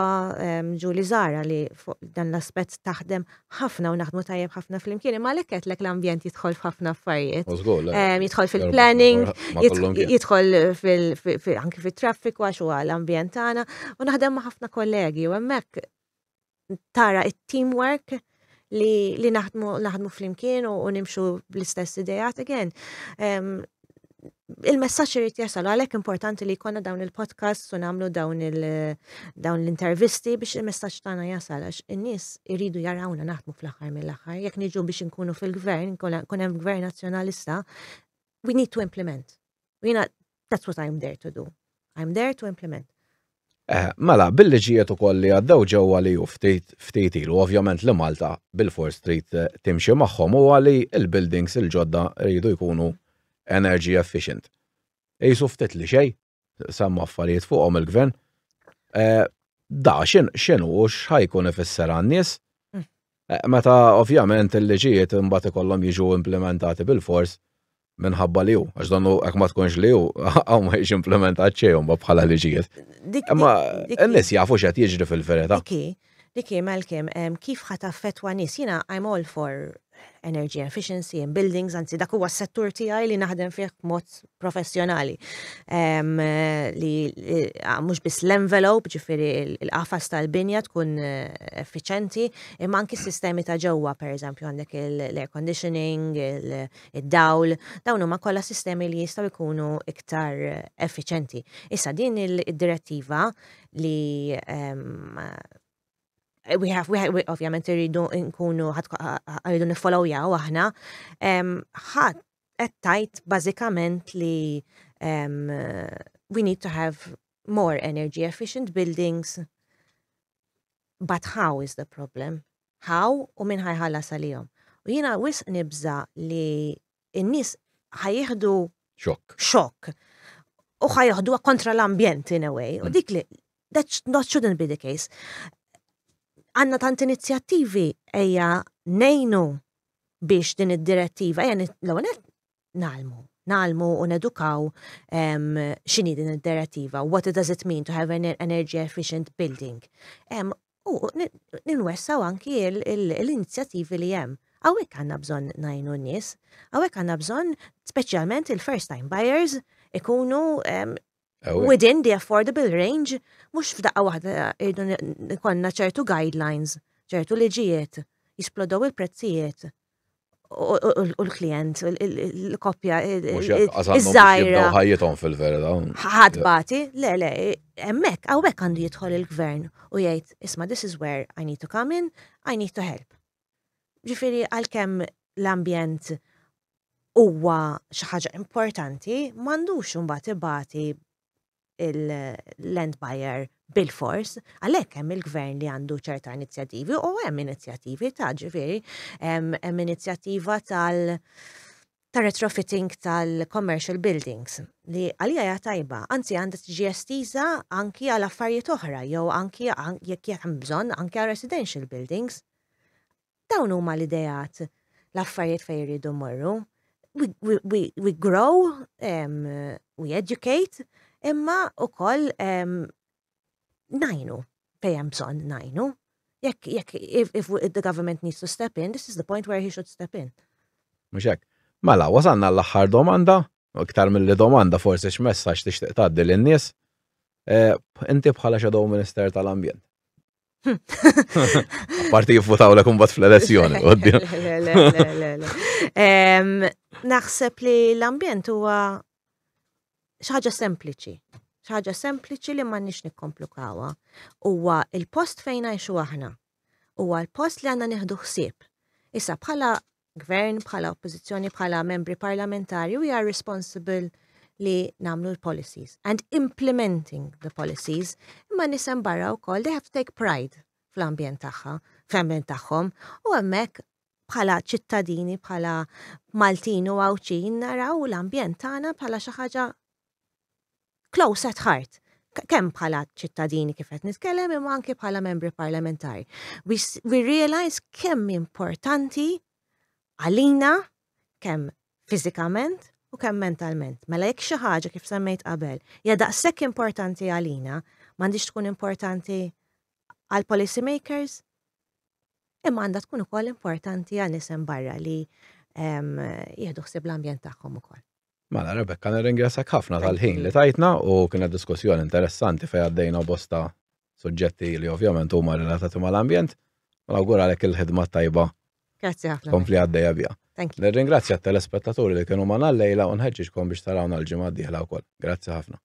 [SPEAKER 2] Julie Zara li fuq dan l-aspett taħdem ħafna u naħdmu tajjeb ħafna flimkien, imma għalhekk għedtlek l-ambjent jidħol f'ħafna affarijiet. Jidħol fil-planning, jidħol anki fit-traffiku għax huwa l-ambjent tagħna u naħdem ma' ħafna kollegi u hemmhekk tara it-teamwork li, li naħdmu, naħdmu flimkien u, u nimxu bl-istess idejat again. Um, il-messaġġ irid jasal għalhekk importanti li jkollna dawn il-podcasts u nagħmlu dawn il dawn l-intervisti biex il-messaġġ tagħna jasal għax in-nies iridu jarawna naħdmu fl-aħħar mill-aħħar. Jekk niġu biex inkunu fil-gvern, nkun hemm gvern nazzjonalista, we need to implement. U jiena that's what I'm there to do. I'm there to implement.
[SPEAKER 1] Eh, mela, bil-liġijiet ukoll li għaddew ġewwa li hu ftit ftit ilu, ovvjament li Malta bil-fors trid eh, timxi magħhom huwa li l-buildings il-ġodda rridu jkunu energy efficient. Qisu ftit li xejn, semma affarijiet fuqhom il-gvern. Eh, da x'inhu u x'ħajkun ifisser għan-nies? Mm. Eh, meta ovvjament il-liġijiet imbagħad ikollhom jiġu implementati bil-fors minħabba li hu, għax donnu hekk ma tkunx li hu, hawn ma jiġi implementat xejn mbagħad bħala liġijiet. Imma n-nies jafu x'qed jiġri fil-verità.
[SPEAKER 2] Diki, Malcolm, kif ħa taffettwa nies? Jiena I'm all for energy efficiency in buildings, anzi dak huwa s-settur tiegħi li naħdem fih b'mod professjonali. Li mhux biss l-envelope, ġifieri l-qafas tal-binja tkun eh, effiċenti, imma anki s-sistemi ta' ġewwa, pereżempju għandek l-air conditioning, id-dawl, dawn huma kollha sistemi li jistgħu jkunu iktar effiċenti. Issa din id-direttiva li we have, we have, ovvjament irridu nkunu, rridu nifollowjaw aħna, ħadd qed tajt bażikament li we need to have more energy efficient buildings but how is the problem? How u min ħajħallas għalihom? U jiena wisq nibża li n-nies ħajieħdu
[SPEAKER 1] xokk.
[SPEAKER 2] Xokk. U ħajjeħduha kontra l-ambjent in a way. U mm. dik li that not shouldn't be the case. Għanna tant inizjattivi ejja nejnu biex din id-direttiva, ejja l-ewwel nalmu, nalmu u nedukaw x'inhi din id-direttiva, what does it mean to have an energy efficient building. U ninwessaw anki l-inizjattivi li hemm. Hawnhekk għandna bżonn ngħinu n-nies, hawnhekk għandna bżonn speċjalment il-first time buyers ikunu within the affordable range, mhux f'daqqa waħda irridu ikollna ċertu guidelines, ċertu liġijiet, jisplodow il-prezzijiet u l-klient, l-koppja,
[SPEAKER 1] iż-żgħira. ħajjithom fil-verità.
[SPEAKER 2] Ħadd bati, le, le, hemmhekk hawnhekk għandu jidħol il-gvern u jgħid, isma' this is where I need to come in, I need to help. Ġifieri għalkemm l-ambjent huwa xi ħaġa importanti, m'għandux imbagħad ibati il-land buyer bil-fors, għalhekk hemm il-gvern li għandu ċerta inizjattivi u hemm inizjattivi ta' ġifieri hemm inizjattiva tal ta' retrofitting tal-commercial buildings li għalija hija tajba, anzi għandha tiġi estiża anki għal affarijiet oħra jew anki jekk hemm bżonn anki għal residential buildings. Dawn huma l-ideat, l-affarijiet fejn irridu mmorru. We, we, we, we grow, um, we educate, imma ukoll um, najnu. Fejn hemm bżonn ngħinu. Jekk if the government needs to step in, this is the point where he should step in.
[SPEAKER 1] Mhux hekk. Mela, wasalna l-aħħar domanda, u iktar mill-li domanda forsi x'messaġġ tixtieq tgħaddi lin-nies. Inti bħala Shadow Minister tal-Ambjent. Parti jivvutaw l kumbat fl-elezzjoni.
[SPEAKER 2] Le, le, le, le. Naħseb li l-ambjent huwa xi ħaġa sempliċi. Xi ħaġa sempliċi li m'għandniex nikkomplikawha. Huwa il-post fejn ngħixu aħna. Huwa l-post li għandna nieħdu ħsieb. Issa bħala gvern, bħala oppożizzjoni, bħala membri parlamentari, we are responsible li nagħmlu l-policies and implementing the policies. Imma nies hemm barra wkoll, they have to take pride fl-ambjent tagħha, fl-ambjent tagħhom, u hemmhekk bħala ċittadini, bħala Maltin u Għawdxin naraw l-ambjent tagħna bħala xi ħaġa close at heart. Kemm bħala ċittadini kif qed nitkellem imma anke bħala membri parlamentari. We realize kemm importanti għalina kemm fiżikament u kemm mentalment. Mela jekk xi ħaġa kif semmejt qabel hija daqshekk importanti għalina, m'għandix tkun importanti għal policy makers, imma għandha tkun ukoll importanti għal nies hemm barra li jieħdu ħsieb l-ambjent tagħhom ukoll.
[SPEAKER 1] Mela, Rebecca, nirringrazzjak ħafna tal-ħin li tajtna u kienet diskussjoni interessanti fejn għaddejna bosta suġġetti li ovvjament huma relatati mal-ambjent. Nawguralek il-ħidma tajba.
[SPEAKER 2] Grazzi ħafna.
[SPEAKER 1] Kompli għaddejja bija.
[SPEAKER 2] Thank you.
[SPEAKER 1] Nirringrazzja t-telespettaturi li kienu magħna llejla u nħeġġiġkom biex tarawna l-ġimgħa d-dieħla wkoll. Grazzi ħafna.